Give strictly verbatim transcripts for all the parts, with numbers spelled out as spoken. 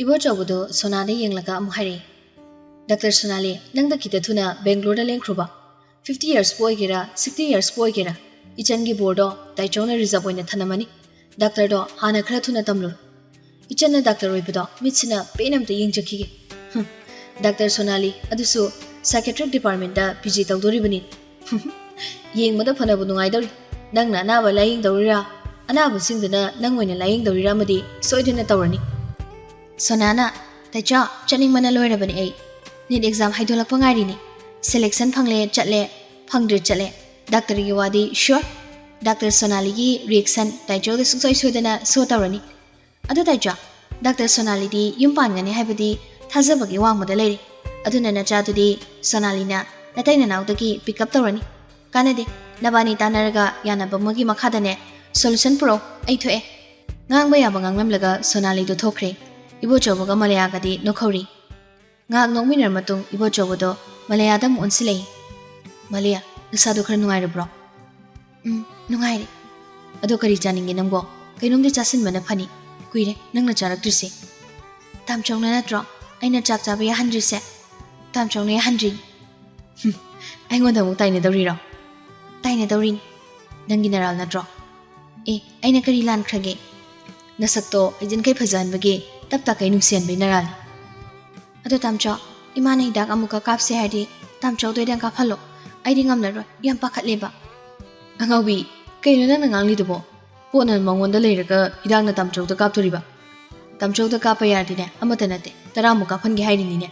ꯏꯕꯣꯆꯧꯕꯗꯣ ꯁꯣꯅꯥꯗ ꯌꯦꯡꯂꯒ ꯑꯃꯨꯛ ꯍꯥꯏꯔꯛꯏ, "ꯗꯥꯛꯇꯔ ꯁꯣꯅꯥꯂꯤ, ꯅꯪꯗ ꯈꯤꯇ ꯊꯨꯅ ꯕꯦꯡꯒ꯭ꯂꯣꯔꯗ ꯂꯦꯡꯈ꯭ꯔꯨꯕ꯫ ꯐꯤꯐꯇꯤ ꯌꯔꯁꯄꯨ ꯑꯣꯏꯒꯦꯔꯥ, ꯁꯤꯛꯁꯇꯤ ꯌꯔꯁꯄꯨ ꯑꯣꯏꯒꯦꯔꯥ, ꯏꯆꯟꯒꯤ ꯕꯣꯔꯗꯣ ꯇꯥꯏꯆꯧꯅ ꯔꯤꯖꯥꯔꯕ ꯑꯣꯏꯅ ꯊꯅꯝꯃꯅꯤ꯫ ꯗꯥꯛꯇꯔꯗꯣ ꯍꯥꯟꯅ ꯈꯔ ꯊꯨꯅ ꯇꯝꯂꯨꯔꯣ꯫ ꯏꯆꯟꯅ ꯗꯥꯛꯇꯔ ꯑꯣꯏꯕꯗꯣ ꯃꯤꯠꯁꯤꯅ ꯄꯦꯟꯅ ꯑꯝꯇ ꯌꯦꯡꯖꯈꯤꯒꯦ꯫ ꯍꯨꯝ, ꯗꯥꯛꯇꯔ ꯁꯣꯅꯥꯂꯤ, ꯑꯗꯨꯁꯨ psychiatric departmentꯇ ꯄꯤ ꯖꯤ ꯇꯧꯗꯣꯔꯤꯕꯅꯤ꯫ ꯌꯦꯡꯕꯗ ꯐꯅꯕꯨ ꯅꯨꯡꯉꯥꯏꯗꯧꯔꯤ꯫ ꯅꯪꯅ ꯑꯅꯥꯕ ꯂꯥꯌꯦꯡꯗꯧꯔꯤꯔꯥ? ꯑꯅꯥꯕꯁꯤꯡꯗꯨꯅ ꯅꯪ ꯑꯣꯏꯅ ꯂꯥꯌꯦꯡꯗꯧꯔꯤꯔꯥ ꯑꯃꯗꯤ ꯁꯣꯏꯗꯅ ꯇꯧꯔꯅꯤ꯫" ꯁꯣꯅꯥꯅ, "ꯇꯥꯏꯆꯥ, ꯆꯠꯅꯤꯡꯕꯅ ꯂꯣꯏꯔꯕꯅꯤ ꯑꯩ꯫ ꯅꯤꯠ ꯑꯦꯛꯖꯥꯝ ꯍꯥꯏꯗꯣꯛꯂꯛꯄ ꯉꯥꯏꯔꯤꯅꯤ꯫ ꯁꯦꯂꯦꯛꯁꯟ ꯐꯪꯂꯦ ꯆꯠꯂꯦ, ꯐꯪꯗ꯭ꯔꯦ ꯆꯠꯂꯦ꯫ ꯗꯥꯛꯇꯔꯒꯤ ꯋꯥꯗꯤ ꯁ꯭ꯌꯣꯔ꯫ ꯗꯥꯛꯇꯔ ꯁꯣꯅꯥꯂꯤꯒꯤ ꯔꯤꯌꯦꯛꯁꯟ ꯇꯥꯏꯆꯧꯗ ꯁꯨꯡꯁꯣꯏ ꯁꯣꯏꯗꯅ ꯁꯣ ꯇꯧꯔꯅꯤ꯫ ꯑꯗꯨ ꯇꯥꯏꯆꯥ, ꯗꯥꯛꯇꯔ ꯁꯣꯅꯥꯂꯤꯗꯤ ꯌꯨꯝ ꯄꯥꯟꯒꯅꯤ ꯍꯥꯏꯕꯗꯤ ꯊꯥꯖꯕꯒꯤ ꯋꯥꯡꯃꯗ ꯂꯩꯔꯤ꯫ ꯑꯗꯨꯅ ꯅꯆꯥꯗꯨꯗꯤ ꯁꯣꯅꯥꯂꯤꯅ ꯅꯇꯩ ꯅꯅꯥꯎꯗꯒꯤ ꯄꯤꯛ ꯑꯞ ꯇꯧꯔꯅꯤ꯫ ꯀꯥꯟꯅꯗꯦ, ꯅꯕꯥꯅꯤ ꯇꯥꯟꯅꯔꯒ ꯌꯥꯅꯕ ꯑꯃꯒꯤ ꯃꯈꯥꯗꯅꯦ ꯁꯣꯂꯨꯁꯟ ꯄꯨꯔꯛꯑꯣ, ꯑꯩ ꯊꯣꯛꯑꯦ꯫" ꯉꯥꯡꯕ ꯌꯥꯕ ꯉꯥꯡꯂꯝꯂꯒ ꯁꯣꯅꯥꯂꯤꯗꯣ ꯊꯣꯛꯈ꯭ꯔꯦ꯫ ꯏꯕꯣꯆꯧꯕꯒ ꯃꯂꯌꯥꯒꯗꯤ ꯅꯣꯛꯍꯧꯔꯤ꯫ ꯉꯥꯏꯍꯥꯛ ꯅꯣꯛꯃꯤꯟꯅꯔ ꯃꯇꯨꯡ ꯏꯕꯣꯆꯧꯕꯗꯣ ꯃꯂꯌꯥꯗ ꯑꯃꯨꯛ ꯑꯣꯟꯁꯤꯜꯂꯛꯏ꯫ "ꯃꯂꯌꯥ, ꯅꯁꯥꯗꯣ ꯈꯔ ꯅꯨꯡꯉꯥꯏꯔꯕ꯭ꯔꯣ?" "ꯎꯝ, ꯅꯨꯡꯉꯥꯏꯔꯦ꯫" "ꯑꯗꯣ ꯀꯔꯤ ꯆꯥꯅꯤꯡꯒꯦ ꯅꯪꯕꯣ? ꯀꯩꯅꯣꯝꯗꯤ ꯆꯥꯁꯤꯟꯕꯅ ꯐꯅꯤ꯫ ꯀꯨꯏꯔꯦ ꯅꯪꯅ ꯆꯥꯔꯛꯇ꯭ꯔꯤꯁꯦ꯫" "ꯇꯥꯝꯆꯧꯅ ꯅꯠꯇ꯭ꯔꯣ ꯑꯩꯅ ꯆꯥꯛ ꯆꯥꯕ ꯌꯥꯍꯟꯗ꯭ꯔꯤꯁꯦ? ꯇꯥꯝꯆꯧꯅ ꯌꯥꯍꯟꯗ꯭ꯔꯤ꯫" "ꯍꯨꯝ, ꯑꯩꯉꯣꯟꯗ ꯑꯃꯨꯛ ꯇꯥꯏꯅꯗꯧꯔꯤꯔꯣ?" "ꯇꯥꯏꯅꯗꯧꯔꯤꯅꯤ꯫ ꯅꯪꯒꯤ ꯅꯔꯥꯜ ꯅꯠꯇ꯭ꯔꯣ?" "ꯑꯦ, ꯑꯩꯅ ꯀꯔꯤ ꯂꯥꯟꯈ꯭ꯔꯒꯦ?" "ꯅꯁꯛꯇꯣ ꯍꯩꯖꯤꯟꯈꯩ ꯐꯖꯍꯟꯕꯒꯤ ꯇꯞ ꯇꯥꯈꯩ ꯅꯨꯡꯁꯤꯍꯟꯕꯩ ꯅꯔꯥꯜꯅꯤ꯫" "ꯑꯗꯣ ꯇꯥꯝꯆꯧ, ꯏꯃꯥꯅ ꯍꯤꯗꯥꯛ ꯑꯃꯨꯛꯀ ꯀꯥꯞꯁꯦ ꯍꯥꯏꯔꯗꯤ ꯇꯥꯝꯆꯧꯗ ꯑꯣꯏꯅ ꯀꯥꯞꯍꯜꯂꯣ꯫ ꯑꯩꯗꯤ ꯉꯝꯂꯔꯣꯏ, ꯌꯥꯝ ꯄꯥꯈꯠꯂꯦꯕ꯫" "ꯑꯉꯥꯎꯕꯤ, ꯀꯩꯅꯣ ꯅꯪꯅ ꯉꯥꯡꯂꯤꯗꯨꯕꯣ? ꯄꯣꯠꯅ ꯃꯉꯣꯟꯗ ꯂꯩꯔꯒ ꯍꯤꯗꯥꯛꯅ ꯇꯥꯝꯆꯧꯗ ꯀꯥꯞꯇꯣꯔꯤꯕ? ꯇꯥꯝꯆꯧꯗ ꯀꯥꯞꯄ ꯌꯥꯔꯗꯤꯅꯦ, ꯑꯃꯠꯇ ꯅꯠꯇꯦ, ꯇꯔꯥꯃꯨꯛ ꯀꯥꯞꯍꯟꯒꯦ ꯍꯥꯏꯔꯤꯅꯤꯅꯦ꯫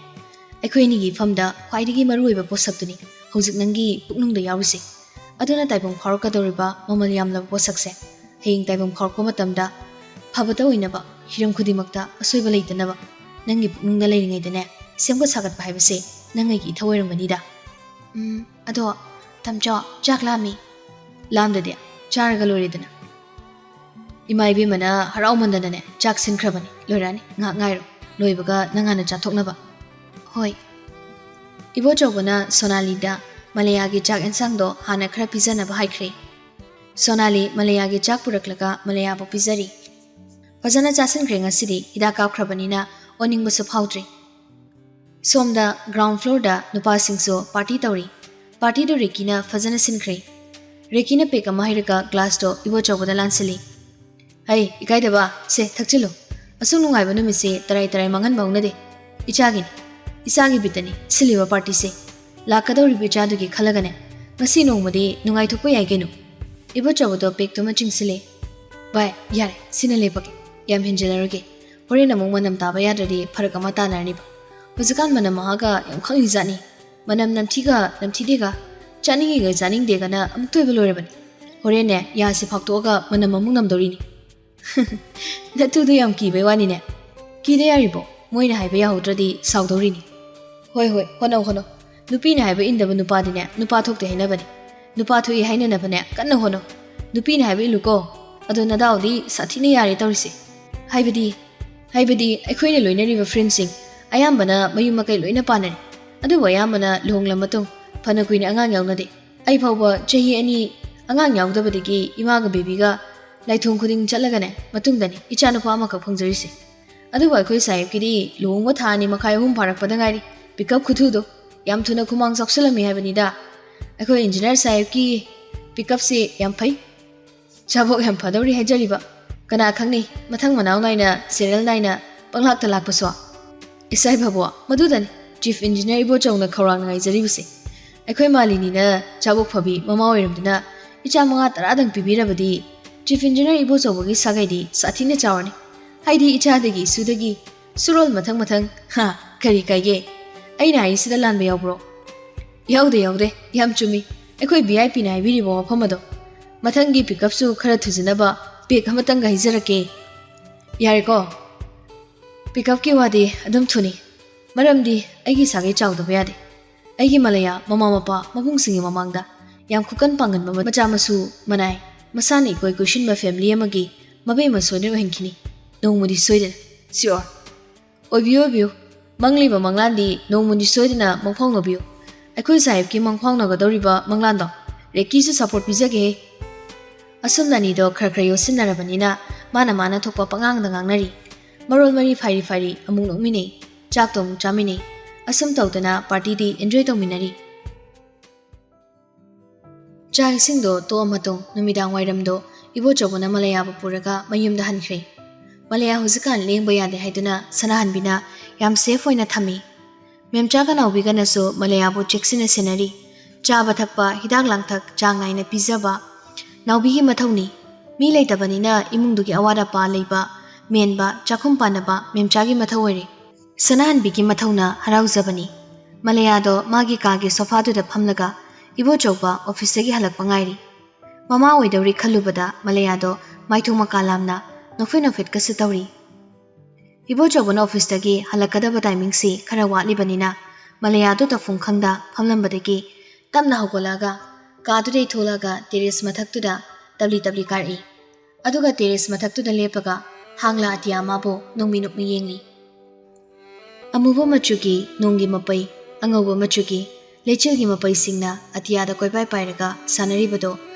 ꯑꯩꯈꯣꯏ ꯑꯅꯤꯒꯤ ꯏꯐꯝꯗ ꯈ꯭ꯋꯥꯏꯗꯒꯤ ꯃꯔꯨꯑꯣꯏꯕ ꯄꯣꯠꯁꯛꯇꯨꯅꯤ ꯍꯧꯖꯤꯛ ꯅꯪꯒꯤ ꯄꯨꯛꯅꯨꯡꯗ ꯌꯥꯎꯔꯤꯁꯦ꯫ ꯑꯗꯨꯅ ꯇꯥꯏꯕꯪ ꯐꯥꯎꯔꯛꯀꯗꯧꯔꯤꯕ ꯃꯃꯜ ꯌꯥꯝꯂꯕ ꯄꯣꯠꯁꯛꯁꯦ ꯍꯌꯦꯡ ꯇꯥꯏꯕꯪ ꯐꯥꯎꯔꯛꯄ ꯃꯇꯝꯗ ꯐꯕꯇ ꯑꯣꯏꯅꯕ, ꯍꯤꯔꯝ ꯈꯨꯗꯤꯡꯃꯛꯇ ꯑꯁꯣꯏꯕ ꯂꯩꯇꯅꯕ ꯅꯪꯒꯤ ꯄꯨꯛꯅꯨꯡꯗ ꯂꯩꯔꯤꯉꯩꯗꯅꯦ, ꯁꯦꯝꯒꯠ ꯁꯥꯒꯠꯄ ꯍꯥꯏꯕꯁꯦ ꯅꯪ ꯑꯩꯒꯤ ꯏꯊꯧ ꯑꯣꯏꯔꯝꯒꯅꯤꯗ꯫" "ꯎꯝ, ꯑꯗꯣ ꯇꯥꯝꯆꯧ, ꯆꯥꯛ ꯂꯥꯝꯃꯤ꯫" "ꯂꯥꯝꯗꯗꯤ ꯆꯥꯔꯒ ꯂꯣꯏꯔꯦꯗꯅ꯫" ꯏꯃꯥ ꯏꯕꯦꯝꯃꯅ ꯍꯔꯥꯎꯃꯟꯗꯅꯅꯦ ꯆꯥꯛ ꯁꯤꯟꯈ꯭ꯔꯕꯅꯤ꯫ ꯂꯣꯏꯔꯛꯑꯅꯤ, ꯉꯥꯏꯍꯥꯛ ꯉꯥꯏꯔꯣ꯫ ꯂꯣꯏꯕꯒ ꯅꯪ ꯍꯥꯟꯅ ꯆꯥꯊꯣꯛꯅꯕ꯫ "ꯍꯣꯏ꯫" ꯏꯕꯣꯆꯧꯕꯅ ꯁꯣꯅꯥꯂꯤꯗ ꯃꯂꯌꯥꯒꯤ ꯆꯥꯛ ꯑꯦꯟꯁꯥꯡꯗꯣ ꯍꯥꯟꯅ ꯈꯔ ꯄꯤꯖꯅꯕ ꯍꯥꯏꯈ꯭ꯔꯦ꯫ ꯁꯣꯅꯥꯂꯤ ꯃꯂꯌꯥꯒꯤ ꯆꯥꯛ ꯄꯨꯔꯛꯂꯒ ꯃꯂꯌꯥꯕꯨ ꯄꯤꯖꯔꯤ꯫ "ꯐꯖꯅ ꯆꯥꯁꯤꯟꯈ꯭ꯔꯦ ꯉꯁꯤꯗꯤ, ꯍꯤꯗꯥꯛ ꯀꯥꯞꯈ꯭ꯔꯕꯅꯤꯅ ꯑꯣꯅꯤꯡꯕꯁꯨ ꯐꯥꯎꯗ꯭ꯔꯦ꯫ ꯁꯣꯝꯗ ground floorꯗ ꯅꯨꯄꯥꯁꯤꯡꯁꯨ party ꯇꯧꯔꯤ꯫ Partyꯗꯨ ꯔꯦꯀꯤꯅ ꯐꯖꯅ ꯁꯤꯟꯈ꯭ꯔꯦ꯫ ꯔꯦꯀꯤꯅ ꯄꯦꯛ ꯑꯃ ꯍꯩꯔꯒ glassꯇꯣ ꯏꯕꯣꯆꯧꯕꯗ ꯂꯥꯟꯁꯤꯜꯂꯤ꯫ "ꯍꯩ, ꯏꯀꯥꯏꯗꯕ, ꯁꯦ, ꯊꯛꯆꯤꯜꯂꯨ꯫ ꯑꯁꯨꯛ ꯅꯨꯡꯉꯥꯏꯕ ꯅꯨꯃꯤꯠꯁꯦ ꯇꯔꯥꯏ ꯇꯔꯥꯏ ꯃꯥꯡꯍꯟꯕ ꯍꯧꯅꯗꯦ꯫ ꯏꯆꯥꯒꯤꯅꯤ, ꯏꯆꯥꯒꯤ ꯕꯤꯠꯇꯅꯤ ꯁꯤꯜꯂꯤꯕ partyꯁꯦ꯫ ꯂꯥꯛꯀꯗꯧꯔꯤꯕ ꯏꯆꯥꯗꯨꯒꯤ ꯈꯜꯂꯒꯅꯦ, ꯉꯁꯤ ꯅꯣꯡꯃꯗꯤ ꯅꯨꯡꯉꯥꯏꯊꯣꯛꯄ ꯌꯥꯏ ꯀꯩꯅꯣ?" ꯏꯕꯣꯆꯧꯕꯗꯣ ꯄꯦꯛꯇꯨꯃ ꯆꯤꯡꯁꯤꯜꯂꯦ꯫ "ꯚꯥꯏ, ꯌꯥꯔꯦ, ꯁꯤꯅ ꯂꯦꯞꯄꯒꯦ꯫ ꯌꯥꯝ ꯍꯦꯟꯖꯤꯜꯂꯔꯣꯏꯒꯦ꯫ ꯍꯣꯔꯦꯟ ꯑꯃꯨꯛ ꯃꯅꯝ ꯇꯥꯕ ꯌꯥꯗ꯭ꯔꯗꯤ ꯐꯔꯛ ꯑꯃ ꯇꯥꯅꯔꯅꯤꯕ꯫ ꯍꯧꯖꯤꯛꯀꯥꯟ ꯃꯅꯝ ꯃꯍꯥꯒ ꯌꯥꯝ ꯈꯪꯂꯤꯖꯥꯠꯅꯤ꯫ ꯃꯅꯝ ꯅꯝꯊꯤꯒ ꯅꯝꯊꯤꯗꯦꯒ, ꯆꯥꯅꯤꯡꯉꯤꯒ ꯆꯥꯅꯤꯡꯗꯦꯒꯅ ꯑꯃꯨꯛꯇ ꯑꯣꯏꯕ ꯂꯣꯏꯔꯕꯅꯤ꯫ ꯍꯣꯔꯦꯟꯅꯦ, ꯌꯥꯁꯤ ꯐꯥꯛꯇꯣꯛꯑꯒ ꯃꯅꯝ ꯑꯃꯨꯛ ꯅꯝꯗꯧꯔꯤꯅꯤ꯫" "ꯅꯇꯨꯗꯣ ꯌꯥꯝ ꯀꯤꯕꯩ ꯋꯥꯅꯤꯅꯦ꯫ ꯀꯤꯗ ꯌꯥꯔꯤꯕꯣ? ꯃꯣꯏꯅ ꯍꯥꯏꯕ ꯌꯥꯍꯧꯗ꯭ꯔꯗꯤ ꯁꯥꯎꯗꯧꯔꯤꯅꯤ꯫" "ꯍꯣꯏ, ꯍꯣꯏ, ꯍꯣꯠꯅꯧ, ꯍꯣꯠꯅꯧ꯫ ꯅꯨꯄꯤꯅ ꯍꯥꯏꯕ ꯏꯟꯗꯕ ꯅꯨꯄꯥꯗꯤꯅꯦ, ꯅꯨꯄꯥ ꯊꯣꯛꯇꯦ ꯍꯥꯏꯅꯕꯅꯦ꯫ ꯅꯨꯄꯥ ꯊꯣꯛꯏ ꯍꯥꯏꯅꯅꯕꯅꯦ, ꯀꯟꯅ ꯍꯣꯠꯅꯧ꯫ ꯅꯨꯄꯤꯅ ꯍꯥꯏꯕ ꯏꯜꯂꯨꯀꯣ꯫ ꯑꯗꯣ ꯅꯗꯥꯎꯗꯤ ꯁꯥꯊꯤꯅ ꯌꯥꯔꯦ ꯇꯧꯔꯤꯁꯦ꯫ ꯍꯥꯏꯕꯗꯤ, ꯍꯥꯏꯕꯗꯤ ꯑꯩꯈꯣꯏꯅ ꯂꯣꯏꯅꯔꯤꯕ friendꯁꯤꯡ ꯑꯌꯥꯝꯕꯅ ꯃꯌꯨꯝ ꯃꯀꯩ ꯂꯣꯏꯅ ꯄꯥꯟꯅꯔꯦ꯫ ꯑꯗꯨꯕꯨ ꯑꯌꯥꯝꯕꯅ ꯂꯨꯍꯣꯡꯂ ꯃꯇꯨꯡ ꯐꯅ ꯀꯨꯏꯅ ꯑꯉꯥꯡ ꯌꯥꯎꯅꯗꯦ꯫ ꯑꯩ ꯐꯥꯎꯕ ꯆꯍꯤ ꯑꯅꯤ ꯑꯉꯥꯡ ꯌꯥꯎꯗꯕꯗꯒꯤ ꯏꯃꯥꯒ ꯕꯦꯕꯤꯒ ꯂꯥꯏꯊꯣꯡ ꯈꯨꯗꯤꯡ ꯆꯠꯂꯒꯅꯦ, ꯃꯇꯨꯡꯗꯅꯤ ꯏꯆꯥꯅꯨꯄꯥ ꯑꯃꯈꯛ ꯐꯪꯖꯔꯤꯁꯦ꯫ ꯑꯗꯨꯕꯨ ꯑꯩꯈꯣꯏ ꯁꯥꯍꯦꯕꯀꯤꯗꯤ ꯂꯨꯍꯣꯡꯕ ꯊꯥ ꯑꯅꯤ ꯃꯈꯥꯏ ꯑꯍꯨꯝ ꯐꯥꯔꯛꯄꯗ ꯉꯥꯏꯔꯤ꯫ Pickup ꯈꯨꯊꯨꯗꯣ, ꯌꯥꯝ ꯊꯨꯅ ꯈꯨꯃꯥꯡ ꯆꯥꯎꯁꯤꯜꯂꯝꯃꯤ ꯍꯥꯏꯕꯅꯤꯗ꯫ ꯑꯩꯈꯣꯏ engineer ꯁꯥꯍꯦꯕꯀꯤ pickupꯁꯤ ꯌꯥꯝ ꯐꯩ꯫ ꯆꯥꯕꯣꯛ ꯌꯥꯝ ꯐꯗꯧꯔꯤ ꯍꯥꯏꯖꯔꯤꯕ꯫ ꯀꯅꯥ ꯈꯪꯅꯤ, ꯃꯊꯪ ꯃꯅꯥꯎ ꯅꯥꯏꯅ serial ꯅꯥꯏꯅ ꯄꯪꯂꯥꯛꯇ ꯂꯥꯛꯄꯁꯨ꯫ ꯏꯁꯥꯏ ꯐꯕꯣ, ꯃꯗꯨꯗꯅꯤ chief engineer ꯏꯕꯣꯆꯧꯅ ꯈꯧꯔꯥꯡꯅ ꯉꯥꯏꯖꯔꯤꯕꯁꯦ꯫ ꯑꯩꯈꯣꯏ ꯃꯥꯂꯤꯅꯤꯅ ꯆꯥꯕꯣꯛ ꯐꯕꯤ ꯃꯃꯥ ꯑꯣꯏꯔꯝꯗꯨꯅ ꯏꯆꯥ ꯃꯉꯥ ꯇꯔꯥꯗꯪ ꯄꯤꯕꯤꯔꯕꯗꯤ chief engineer ꯏꯕꯣꯆꯧꯕꯒꯤ ꯁꯥꯒꯩꯗꯤ ꯁꯥꯊꯤꯅ ꯆꯥꯎꯔꯅꯤ꯫ ꯍꯥꯏꯗꯤ ꯏꯆꯥꯗꯒꯤ ꯏꯁꯨꯗꯒꯤ ꯁꯨꯔꯣꯜ ꯃꯊꯪ ꯃꯊꯪ꯫ ꯍꯥ, ꯀꯔꯤ ꯀꯥꯏꯒꯦ? ꯑꯩꯅ ꯍꯥꯏꯔꯤꯁꯤꯗ ꯂꯥꯟꯕ ꯌꯥꯎꯕ꯭ꯔꯣ? ꯌꯥꯎꯗꯦ, ꯌꯥꯎꯗꯦ꯫ ꯌꯥꯝ ꯆꯨꯝꯃꯤ꯫ ꯑꯩꯈꯣꯏ VIPꯅ ꯍꯥꯏꯕꯤꯔꯤꯕ ꯋꯥꯐꯝ ꯑꯗꯣ꯫ ꯃꯊꯪꯒꯤ pickupꯁꯨ ꯈꯔ ꯊꯨꯖꯅꯕ pack ꯑꯃꯇꯪꯒ ꯍꯩꯖꯔꯛꯀꯦ꯫ ꯌꯥꯔꯦꯀꯣ? Pickupꯀꯤ ꯋꯥꯗꯤ ꯑꯗꯨꯝ ꯊꯨꯅꯤ꯫ ꯃꯔꯝꯗꯤ ꯑꯩꯒꯤ ꯁꯥꯒꯩ ꯆꯥꯎꯗꯕ ꯌꯥꯗꯦ꯫ ꯑꯩꯒꯤ ꯃꯂꯌꯥ ꯃꯃꯥ ꯃꯄꯥ ꯃꯕꯨꯡꯁꯤꯡꯒꯤ ꯃꯃꯥꯡꯗ ꯌꯥꯝ ꯈꯨꯀꯟ ꯄꯥꯡꯒꯟꯕ ꯃꯆꯥ ꯃꯁꯨ ꯃꯅꯥꯏ꯫ ꯃꯁꯥꯅ ꯏꯀꯣꯏ ꯀꯣꯏꯁꯤꯟꯕ family ꯑꯃꯒꯤ ꯃꯕꯦꯝꯃ ꯁꯣꯏꯗꯅ ꯑꯣꯏꯍꯟꯈꯤꯅꯤ꯫ ꯅꯣꯡꯃꯗꯤ ꯁꯣꯏꯗꯅ꯫ Sure꯫ ꯑꯣꯏꯕꯤꯌꯨ, ꯑꯣꯏꯕꯤꯌꯨ꯫ ꯃꯪꯂꯤꯕ ꯃꯪꯂꯥꯟꯗꯤ ꯅꯣꯡꯃꯗꯤ ꯁꯣꯏꯗꯅ ꯃꯪꯐꯥꯎꯅꯕꯤꯌꯨ꯫ ꯑꯩꯈꯣꯏ ꯁꯥꯍꯦꯕꯀꯤ ꯃꯪꯐꯥꯎꯅꯒꯗꯧꯔꯤꯕ ꯃꯪꯂꯥꯟꯗꯣ ꯔꯦꯀꯤꯁꯨ support ꯄꯤꯖꯒꯦ꯫ ꯑꯁꯨꯝꯅ ꯑꯅꯤꯗꯣ ꯈꯔ ꯈꯔ ꯌꯣꯠꯁꯤꯟꯅꯔꯕꯅꯤꯅ ꯃꯥꯅ ꯃꯥꯅ ꯊꯣꯛꯄ ꯄꯉꯥꯡꯗ ꯉꯥꯡꯅꯔꯤ꯫ ꯃꯔꯣꯜ ꯃꯔꯤ ꯐꯥꯏꯔꯤ ꯐꯥꯏꯔꯤ ꯑꯃꯨꯛ ꯅꯣꯛꯃꯤꯟꯅꯩ꯫ ꯆꯥꯛꯇꯣ ꯑꯃꯨꯛ ꯆꯥꯃꯤꯟꯅꯩ꯫ ꯑꯁꯨꯝ ꯇꯧꯗꯅ ꯄꯥꯔꯇꯤꯗꯤ ꯑꯦꯟꯖꯣꯏ ꯇꯧꯃꯤꯟꯅꯔꯤ꯫ ꯆꯥꯛ ꯏꯁꯤꯡꯗꯣ ꯇꯣꯛꯑ ꯃꯇꯨꯡ ꯅꯨꯃꯤꯗꯥꯡ ꯋꯥꯏꯔꯝꯗꯣ ꯏꯕꯣꯆꯧꯕꯅ ꯃꯂꯌꯥꯕꯨ ꯄꯨꯔꯒ ꯃꯌꯨꯝꯗ ꯍꯟꯈ꯭ꯔꯦ꯫ ꯃꯂꯌꯥ ꯍꯧꯖꯤꯛꯀꯥꯟ ꯂꯦꯡꯕ ꯌꯥꯗꯦ ꯍꯥꯏꯗꯨꯅ ꯁꯅꯥꯍꯟꯕꯤꯅ ꯌꯥꯝ ꯁꯦꯐ ꯑꯣꯏꯅ ꯊꯝꯃꯤ꯫ ꯃꯦꯝꯆꯥꯒ ꯅꯥꯎꯕꯤꯒꯅꯁꯨ ꯃꯂꯌꯥꯕꯨ ꯆꯦꯛꯁꯤꯟꯅ ꯁꯦꯟꯅꯔꯤ꯫ ꯆꯥꯕ ꯊꯛꯄ, ꯍꯤꯗꯥꯛ ꯂꯥꯡꯊꯛ ꯆꯥꯡ ꯅꯥꯏꯅ ꯄꯤꯖꯕ ꯅꯥꯎꯕꯤꯒꯤ ꯃꯊꯧꯅꯤ꯫ ꯃꯤ ꯂꯩꯇꯕꯅꯤꯅ ꯏꯃꯨꯡꯗꯨꯒꯤ ꯑꯋꯥꯠ ꯑꯄꯥ ꯂꯩꯕ, ꯃꯦꯟꯕ, ꯆꯥꯛꯈꯨꯝ ꯄꯥꯟꯅꯕ ꯃꯦꯝꯆꯥꯒꯤ ꯃꯊꯧ ꯑꯣꯏꯔꯦ꯫ ꯁꯅꯥꯍꯟꯕꯤꯒꯤ ꯃꯊꯧꯅ ꯍꯔꯥꯎꯖꯕꯅꯤ꯫ ꯃꯂꯌꯥꯗꯣ ꯃꯥꯒꯤ ꯀꯥꯒꯤ ꯁꯣꯐꯥꯗꯨꯗ ꯐꯝꯂꯒ ꯏꯕꯣꯆꯧꯕ ꯑꯣꯐꯤꯁꯇꯒꯤ ꯍꯜꯂꯛꯄ ꯉꯥꯏꯔꯤ꯫ ꯃꯃꯥ ꯑꯣꯏꯗꯧꯔꯤ ꯈꯜꯂꯨꯕꯗ ꯃꯂꯌꯥꯗꯣ ꯃꯥꯏꯊꯣꯡ ꯃꯀꯥ ꯂꯥꯝꯅ ꯅꯣꯛꯐꯦꯠ ꯅꯣꯛꯐꯦꯠꯀꯁꯨ ꯇꯧꯔꯤ꯫ ꯏꯕꯣꯆꯧꯕꯅ ꯑꯣꯐꯤꯁꯇꯒꯤ ꯍꯜꯂꯛꯀꯗꯕ ꯇꯥꯏꯃꯤꯡꯁꯤ ꯈꯔ ꯋꯥꯠꯂꯤꯕꯅꯤꯅ ꯃꯂꯌꯥꯗꯣ ꯇꯧꯐꯝ ꯈꯪꯗ ꯐꯝꯂꯝꯕꯗꯒꯤ ꯇꯞꯅ ꯍꯧꯒꯠꯂꯛꯑꯒ ꯀꯥꯗꯨꯗꯩ ꯊꯣꯛꯂꯛꯑꯒ ꯇꯦꯔꯦꯁ ꯃꯊꯛꯇꯨꯗ ꯇꯞꯂꯤ ꯇꯞꯂꯤ ꯀꯥꯔꯛꯏ꯫ ꯑꯗꯨꯒ ꯇꯦꯔꯦꯁ ꯃꯊꯛꯇꯨꯗ ꯂꯦꯞꯄꯒ ꯍꯥꯡꯂꯥ ꯑꯇꯤꯌꯥꯃꯥꯕꯨ ꯅꯣꯡꯃꯤ ꯅꯣꯡꯃꯤ ꯌꯦꯡꯂꯤ꯫ ꯑꯃꯨꯕ ꯃꯆꯨꯒꯤ ꯅꯣꯡꯒꯤ ꯃꯄꯩ, ꯑꯉꯧꯕ ꯃꯆꯨꯒꯤ ꯂꯩꯆꯤꯜꯒꯤ ꯃꯄꯩꯁꯤꯡꯅ ꯑꯇꯤꯌꯥꯗ ꯀꯣꯏꯄꯥꯏ ꯄꯥꯏꯔꯒ ꯁꯥꯟꯅꯔꯤꯕꯗꯣ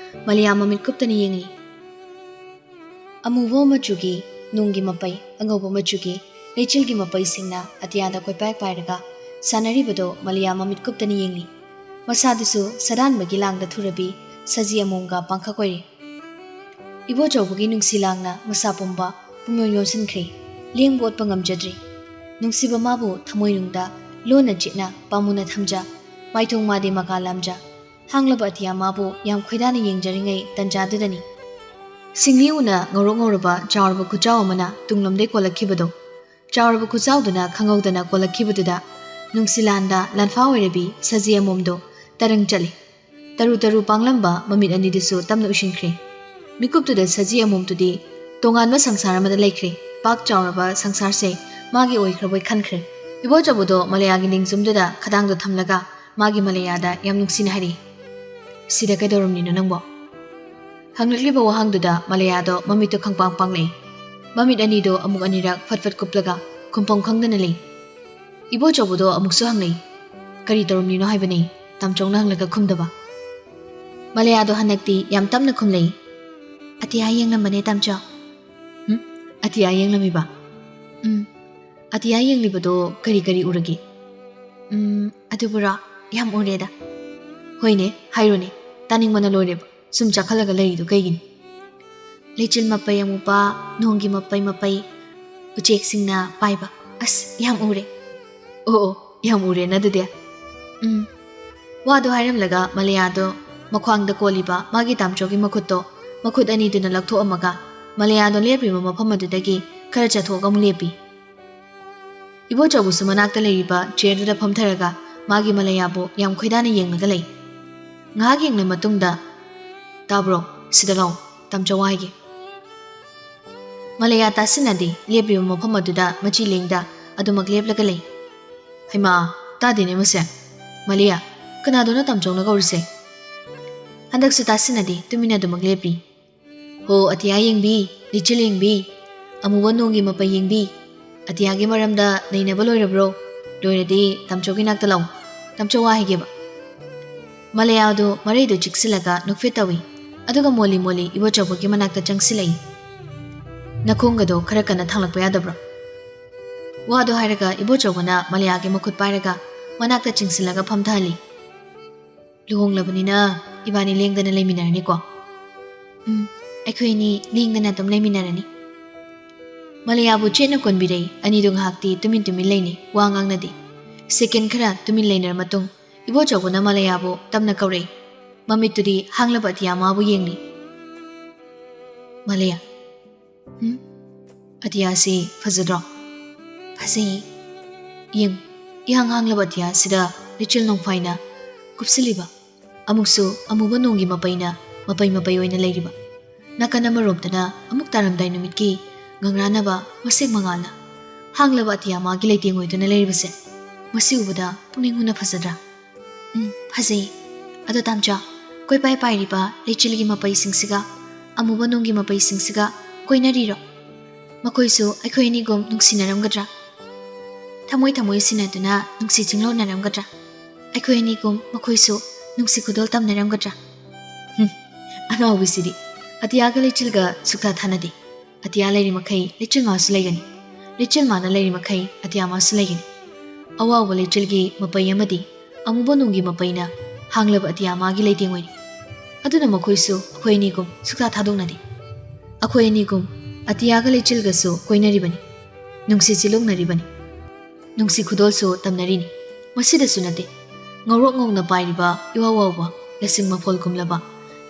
ꯃꯂꯌꯥ ꯃꯃꯤꯠ ꯀꯨꯞꯇꯅ ꯌꯦꯡꯂꯤ꯫ ꯑꯃꯨꯕ ꯃꯆꯨꯒꯤ ꯅꯣꯡꯒꯤ ꯃꯄꯩ, ꯑꯉꯧꯕ ꯃꯆꯨꯒꯤ ꯂꯩꯆꯤꯜꯒꯤ ꯃꯄꯩꯁꯤꯡꯅ ꯑꯇꯤꯌꯥꯗ ꯀꯣꯏꯄꯥꯏ ꯄꯥꯏꯔꯒ ꯁꯥꯟꯅꯔꯤꯕꯗꯣ ꯃꯂꯌꯥ ꯃꯃꯤꯠ ꯀꯨꯞꯇꯅ ꯌꯦꯡꯂꯤ꯫ ꯃꯁꯥꯗꯨꯁꯨ ꯁꯗꯥꯟꯕꯒꯤ ꯂꯥꯡꯗ ꯊꯨꯔꯕꯤ ꯁꯖꯤ ꯑꯃꯣꯝꯒ ꯄꯥꯡꯈꯛ ꯑꯣꯏꯔꯦ꯫ ꯏꯕꯣꯆꯧꯕꯒꯤ ꯅꯨꯡꯁꯤ ꯂꯥꯡꯅ ꯃꯁꯥ ꯄꯨꯝꯕ ꯄꯨꯡꯌꯣꯟ ꯌꯣꯟꯁꯤꯟꯈ꯭ꯔꯦ꯫ ꯂꯦꯡꯕ ꯑꯣꯠꯄ ꯉꯝꯖꯗ꯭ꯔꯦ꯫ ꯅꯨꯡꯁꯤꯕ ꯃꯥꯕꯨ ꯊꯃꯣꯏꯅꯨꯡꯗ ꯂꯣꯟꯅ ꯆꯤꯠꯅ ꯄꯥꯝꯃꯨꯅ ꯊꯝꯖ, ꯃꯥꯏꯊꯣꯡ ꯃꯥꯗꯤ ꯃꯀꯥ ꯂꯥꯝꯖ, ꯍꯥꯡꯂꯕ ꯑꯇꯤꯌꯥ ꯃꯥꯕꯨ ꯌꯥꯝ ꯈꯣꯏꯗꯥꯅ ꯌꯦꯡꯖꯔꯤꯉꯩ ꯇꯟꯖꯥꯗꯨꯗꯅꯤ꯫ ꯁꯤꯡꯂꯤ ꯎꯅ ꯉꯧꯔꯣꯛ ꯉꯧꯔꯕ ꯆꯥꯎꯔꯕ ꯈꯨꯆꯥꯎ ꯑꯃꯅ ꯇꯨꯡꯂꯣꯝꯗꯩ ꯀꯣꯜꯂꯛꯈꯤꯕꯗꯣ꯫ ꯆꯥꯎꯔꯕ ꯈꯨꯆꯥꯎꯗꯨꯅ ꯈꯪꯍꯧꯗꯅ ꯀꯣꯜꯂꯛꯈꯤꯕꯗꯨꯗ ꯅꯨꯡꯁꯤꯂꯥꯟꯗ ꯂꯥꯟꯐꯥ ꯑꯣꯏꯔꯕꯤ ꯁꯖꯤ ꯑꯃꯣꯝꯗꯣ ꯇꯔꯪ ꯆꯠꯂꯤ꯫ ꯇꯔꯨ ꯇꯔꯨ ꯄꯥꯡꯂꯝꯕ ꯃꯃꯤꯠ ꯑꯅꯤꯗꯨꯁꯨ ꯇꯞꯅ ꯎꯏꯁꯤꯟꯈ꯭ꯔꯦ꯫ ꯃꯤꯀꯨꯞꯇꯨꯗ ꯁꯖꯤ ꯑꯃꯣꯝꯗꯨꯗꯤ ꯇꯣꯉꯥꯟꯕ ꯁꯪꯁꯥꯔ ꯑꯃꯗ ꯂꯩꯈ꯭ꯔꯦ꯫ ꯄꯥꯛ ꯆꯥꯎꯔꯕ ꯁꯪꯁꯥꯔꯁꯦ ꯃꯥꯒꯤ ꯑꯣꯏꯈ꯭ꯔꯕꯣꯏ ꯈꯟꯈ꯭ꯔꯦ꯫ ꯏꯕꯣꯆꯧꯕꯗꯣ ꯃꯂꯌꯥꯒꯤ ꯅꯤꯡꯖꯨꯝꯗꯨꯗ ꯈꯗꯥꯡꯗꯣ ꯊꯝꯂꯒ ꯃꯥꯒꯤ ꯃꯂꯌꯥꯗ ꯌꯥꯝ ꯅꯨꯡꯁꯤꯅ ꯍꯥꯏꯔꯤ, "ꯁꯤꯗ ꯀꯩꯗꯧꯔꯝꯂꯤꯅꯣ ꯅꯪꯕꯣ?" ꯍꯪꯂꯛꯂꯤꯕ ꯋꯥꯍꯪꯗꯨꯗ ꯃꯂꯌꯥꯗꯣ ꯃꯃꯤꯠꯇꯣ ꯈꯪꯄꯥꯡ ꯄꯥꯡꯂꯛꯏ꯫ ꯃꯃꯤꯠ ꯑꯅꯤꯗꯣ ꯑꯃꯨꯛ ꯑꯅꯤꯔꯛ ꯐꯠ ꯐꯠ ꯀꯨꯞꯂꯒ ꯈꯨꯝꯐꯝ ꯈꯪꯗꯅ ꯂꯩ꯫ ꯏꯕꯣꯆꯧꯕꯗꯣ ꯑꯃꯨꯛꯁꯨ ꯍꯪꯂꯛꯏ, "ꯀꯔꯤ ꯇꯧꯔꯝꯂꯤꯅꯣ ꯍꯥꯏꯕꯅꯤ?" ꯇꯥꯝꯆꯧꯅ ꯍꯪꯂꯒ ꯈꯨꯝꯗꯕ꯫ ꯃꯂꯌꯥꯗꯣ ꯍꯟꯗꯛꯇꯤ ꯌꯥꯝ ꯇꯞꯅ ꯈꯨꯝꯂꯛꯏ, "ꯑꯇꯤꯌꯥ ꯌꯦꯡꯂꯝꯕꯅꯦ ꯇꯥꯝꯆꯧ꯫" "ꯍꯨꯝ? ꯑꯇꯤꯌꯥ ꯌꯦꯡꯂꯝꯃꯤꯕ?" ꯎꯝ, ꯑꯇꯤꯌꯥ ꯌꯦꯡꯂꯤꯕꯗꯣ ꯀꯔꯤ ꯀꯔꯤ ꯎꯔꯒꯦ? ꯎꯝ, ꯑꯗꯨꯕꯨꯔꯣ? ꯌꯥꯝ ꯎꯔꯦꯗ꯫ ꯍꯣꯏꯅꯦ, ꯍꯥꯏꯔꯣꯅꯦ, ꯇꯥꯅꯤꯡꯕꯅ ꯂꯣꯏꯔꯦꯕ꯫ ꯁꯨꯝ ꯆꯥꯈꯠꯂꯒ ꯂꯩꯔꯤꯗꯣ ꯀꯩꯒꯤꯅꯣ? ꯂꯩꯆꯤꯜ ꯃꯄꯩ ꯑꯃꯨꯕ, ꯅꯣꯡꯒꯤ ꯃꯄꯩ ꯃꯄꯩ, ꯎꯆꯦꯛꯁꯤꯡꯅ ꯄꯥꯏꯕ꯫ ꯑꯁ, ꯌꯥꯝ ꯎꯔꯦ꯫ ꯑꯣ, ꯑꯣ, ꯌꯥꯝ ꯎꯔꯦꯅ ꯑꯗꯨꯗꯤ꯫ ꯎꯝ꯫ ꯋꯥꯗꯣ ꯍꯥꯏꯔꯝꯂꯒ ꯃꯂꯌꯥꯗꯣ ꯃꯈ꯭ꯋꯥꯡꯗ ꯀꯣꯜꯂꯤꯕ ꯃꯥꯒꯤ ꯇꯥꯝꯆꯧꯒꯤ ꯃꯈꯨꯠꯇꯣ ꯃꯈꯨꯠ ꯑꯅꯤꯗꯨꯅ ꯂꯧꯊꯣꯛꯑꯝꯃꯒ ꯃꯂꯌꯥꯗꯣ ꯂꯦꯞꯂꯤꯕ ꯃꯐꯝ ꯑꯗꯨꯗꯒꯤ ꯈꯔ ꯆꯠꯊꯣꯛꯑꯒ ꯑꯃꯨꯛ ꯂꯦꯞꯄꯤ꯫ ꯏꯕꯣꯆꯧꯕꯁꯨ ꯃꯅꯥꯛꯇ ꯂꯩꯔꯤꯕ ꯆꯤꯌꯔꯗꯨꯗ ꯐꯝꯊꯔꯒ ꯃꯥꯒꯤ ꯃꯂꯌꯥꯕꯨ ꯌꯥꯝ ꯈꯣꯏꯗꯥꯅ ꯌꯦꯡꯂꯒ ꯂꯩ꯫ ꯉꯥꯏꯍꯥꯛ ꯌꯦꯡꯂ ꯃꯇꯨꯡꯗ, "ꯇꯥꯕ꯭ꯔꯣ? ꯁꯤꯗ ꯂꯥꯛꯑꯣ, ꯇꯥꯝꯆꯧ ꯍꯥꯏꯒꯦ꯫" ꯃꯂꯌꯥ ꯇꯥꯁꯤꯟꯅꯗꯦ, ꯂꯦꯞꯂꯤꯕ ꯃꯐꯝ ꯑꯗꯨꯗ ꯃꯆꯤ ꯂꯦꯡꯗ ꯑꯗꯨꯃꯛ ꯂꯦꯞꯂꯒ ꯂꯩ꯫ "ꯍꯩꯃꯥ, ꯇꯥꯗꯦꯅꯦ ꯃꯁꯦ꯫ ꯃꯂꯌꯥ, ꯀꯅꯥꯗꯣꯅꯣ ꯇꯥꯝꯆꯧꯅ ꯀꯧꯔꯤꯁꯦ?" ꯍꯟꯗꯛꯁꯨ ꯇꯥꯁꯤꯟꯅꯗꯦ, ꯇꯨꯃꯤꯟꯅ ꯑꯗꯨꯃꯛ ꯂꯦꯞꯄꯤ꯫ "ꯍꯣ, ꯑꯇꯤꯌꯥ ꯌꯦꯡꯕꯤ, ꯂꯩꯆꯤꯜ ꯌꯦꯡꯕꯤ, ꯑꯃꯨꯕ ꯅꯣꯡꯒꯤ ꯃꯄꯩ ꯌꯦꯡꯕꯤ, ꯑꯇꯤꯌꯥꯒꯤ ꯃꯔꯝꯗ ꯅꯩꯅꯕ ꯂꯣꯏꯔꯕ꯭ꯔꯣ? ꯂꯣꯏꯔꯗꯤ ꯇꯥꯝꯆꯧꯒꯤ ꯅꯥꯛꯇ ꯂꯥꯛꯑꯣ, ꯇꯥꯝꯆꯧ ꯋꯥ ꯍꯥꯏꯒꯦꯕ꯫" ꯃꯂꯌꯥꯗꯨ ꯃꯔꯩꯗꯨ ꯆꯤꯛꯁꯤꯜꯂꯒ ꯅꯣꯛꯐꯦꯠ ꯇꯧꯏ, ꯑꯗꯨꯒ ꯃꯣꯜꯂꯤ ꯃꯣꯜꯂꯤ ꯏꯕꯣꯆꯧꯕꯒꯤ ꯃꯅꯥꯛꯇ ꯆꯪꯁꯤꯜꯂꯛꯏ꯫ "ꯅꯈꯣꯡꯒꯗꯣ ꯈꯔ ꯀꯟꯅ ꯊꯥꯡꯂꯛꯄ ꯌꯥꯗꯕ꯭ꯔꯣ?" ꯋꯥꯗꯣ ꯍꯥꯏꯔꯒ ꯏꯕꯣꯆꯧꯕꯅ ꯃꯂꯌꯥꯒꯤ ꯃꯈꯨꯠ ꯄꯥꯏꯔꯒ ꯃꯅꯥꯛꯇ ꯆꯤꯡꯁꯤꯜꯂꯒ ꯐꯝꯊꯍꯜꯂꯤ꯫ "ꯂꯨꯍꯣꯡꯂꯕꯅꯤꯅ ꯏꯕꯥꯅꯤ ꯂꯦꯡꯗꯅ ꯂꯩꯃꯤꯟꯅꯔꯅꯤꯀꯣ?" "ꯎꯝ, ꯑꯩꯈꯣꯏ ꯑꯅꯤ ꯂꯦꯡꯗꯅ ꯑꯗꯨꯝ ꯂꯩꯃꯤꯟꯅꯔꯅꯤ꯫" ꯃꯂꯌꯥꯕꯨ ꯆꯦꯠꯅ ꯀꯣꯟꯕꯤꯔꯩ꯫ ꯑꯅꯤꯗꯨ ꯉꯥꯏꯍꯥꯛꯇꯤ ꯇꯨꯃꯤꯟ ꯇꯨꯃꯤꯟ ꯂꯩꯅꯩ, ꯋꯥ ꯉꯥꯡꯅꯗꯦ꯫ ꯁꯦꯀꯦꯟ ꯈꯔ ꯇꯨꯃꯤꯟ ꯂꯩꯅꯔ ꯃꯇꯨꯡ ꯏꯕꯣꯆꯧꯕꯅ ꯃꯂꯌꯥꯕꯨ ꯇꯞꯅ ꯀꯧꯔꯛꯏ꯫ ꯃꯃꯤꯠꯇꯨꯗꯤ ꯍꯥꯡꯂꯕ ꯑꯇꯤꯌꯥ ꯃꯥꯕꯨ ꯌꯦꯡꯂꯤ꯫ "ꯃꯂꯌꯥ, ꯎꯝ? ꯑꯇꯤꯌꯥꯁꯤ ꯐꯖꯗ꯭ꯔꯣ?" "ꯐꯖꯩꯌꯦ꯫ ꯌꯦꯡ, ꯏꯍꯥꯡ ꯍꯥꯡꯂꯕ ꯑꯇꯤꯌꯥꯁꯤꯗ ꯂꯩꯆꯤꯜ ꯅꯣꯡꯐꯥꯏꯅ ꯀꯨꯞꯁꯤꯜꯂꯤꯕ, ꯑꯃꯨꯛꯁꯨ ꯑꯃꯨꯕ ꯅꯣꯡꯒꯤ ꯃꯄꯩꯅ ꯃꯄꯩ ꯃꯄꯩ ꯑꯣꯏꯅ ꯂꯩꯔꯤꯕ, ꯅꯥꯀꯟ ꯑꯃꯔꯣꯝꯗꯅ ꯑꯃꯨꯛ ꯇꯥꯔꯝꯗꯥꯏ ꯅꯨꯃꯤꯠꯀꯤ ꯉꯪꯔꯥꯅꯕ ꯃꯁꯦꯛ ꯃꯉꯥꯜꯅ ꯍꯥꯡꯂꯕ ꯑꯇꯤꯌꯥ ꯃꯥꯒꯤ ꯂꯩꯇꯦꯡ ꯑꯣꯏꯗꯨꯅ ꯂꯩꯔꯤꯕꯁꯦ, ꯃꯁꯤ ꯎꯕꯗ ꯄꯨꯛꯅꯤꯡ ꯍꯨꯅ ꯐꯖꯗ꯭ꯔꯥ?" "ꯎꯝ, ꯐꯖꯩ꯫ ꯑꯗꯣ ꯇꯥꯝꯆꯥ, ꯀꯣꯏꯄꯥꯏ ꯄꯥꯏꯔꯤꯕ ꯂꯩꯆꯤꯜꯒꯤ ꯃꯄꯩꯁꯤꯡꯁꯤꯒ ꯑꯃꯨꯕ ꯅꯣꯡꯒꯤ ꯃꯄꯩꯁꯤꯡꯁꯤꯒ ꯀꯣꯏꯅꯔꯤꯔꯣ? ꯃꯈꯣꯏꯁꯨ ꯑꯩꯈꯣꯏ ꯑꯅꯤꯒꯨꯝ ꯅꯨꯡꯁꯤꯅꯔꯝꯒꯗ꯭ꯔꯥ? ꯊꯃꯣꯏ ꯊꯃꯣꯏ ꯁꯤꯟꯅꯗꯨꯅ ꯅꯨꯡꯁꯤ ꯆꯤꯡꯂꯣꯟꯅꯔꯝꯒꯗ꯭ꯔꯥ? ꯑꯩꯈꯣꯏ ꯑꯅꯤꯒꯨꯝ ꯃꯈꯣꯏꯁꯨ ꯅꯨꯡꯁꯤ ꯈꯨꯗꯣꯜ ꯇꯝꯅꯔꯝꯒꯗ꯭ꯔꯥ?" ꯍꯨꯝ, ꯑꯉꯥꯎꯕꯤꯁꯤꯗꯤ꯫ ꯑꯇꯤꯌꯥꯒ ꯂꯩꯆꯤꯜꯒ ꯁꯨꯛꯊꯥ ꯊꯥꯅꯗꯦ꯫ ꯑꯇꯤꯌꯥ ꯂꯩꯔꯤ ꯃꯈꯩ ꯂꯩꯆꯤꯜ ꯃꯥꯁꯨ ꯂꯩꯒꯅꯤ꯫ ꯂꯩꯆꯤꯜ ꯃꯥꯅ ꯂꯩꯔꯤ ꯃꯈꯩ ꯑꯇꯤꯌꯥ ꯃꯥꯁꯨ ꯂꯩꯒꯅꯤ꯫ ꯑꯋꯥꯎꯕ ꯂꯩꯆꯤꯜꯒꯤ ꯃꯄꯩ ꯑꯃꯗꯤ ꯑꯃꯨꯕ ꯅꯣꯡꯒꯤ ꯃꯄꯩꯅ ꯍꯥꯡꯂꯕ ꯑꯇꯤꯌꯥ ꯃꯥꯒꯤ ꯂꯩꯇꯦꯡ ꯑꯣꯏꯔꯤ꯫ ꯑꯗꯨꯅ ꯃꯈꯣꯏꯁꯨ ꯑꯩꯈꯣꯏ ꯑꯅꯤꯒꯨꯝ ꯁꯨꯛꯊꯥ ꯊꯥꯗꯣꯛꯅꯗꯦ꯫ ꯑꯩꯈꯣꯏ ꯑꯅꯤꯒꯨꯝ ꯑꯇꯤꯌꯥꯒ ꯂꯩꯆꯤꯜꯒꯁꯨ ꯀꯣꯏꯅꯔꯤꯕꯅꯤ, ꯅꯨꯡꯁꯤ ꯆꯤꯜꯂꯣꯛꯅꯔꯤꯕꯅꯤ, ꯅꯨꯡꯁꯤ ꯈꯨꯗꯣꯜꯁꯨ ꯇꯝꯅꯔꯤꯅꯤ꯫ ꯃꯁꯤꯗꯁꯨ ꯅꯠꯇꯦ, ꯉꯧꯔꯣꯛ ꯉꯧꯅ ꯄꯥꯏꯔꯤꯕ ꯏꯋꯥ ꯋꯥꯎꯕ ꯂꯁꯤꯡ ꯃꯐꯣꯜ ꯀꯨꯝꯂꯕ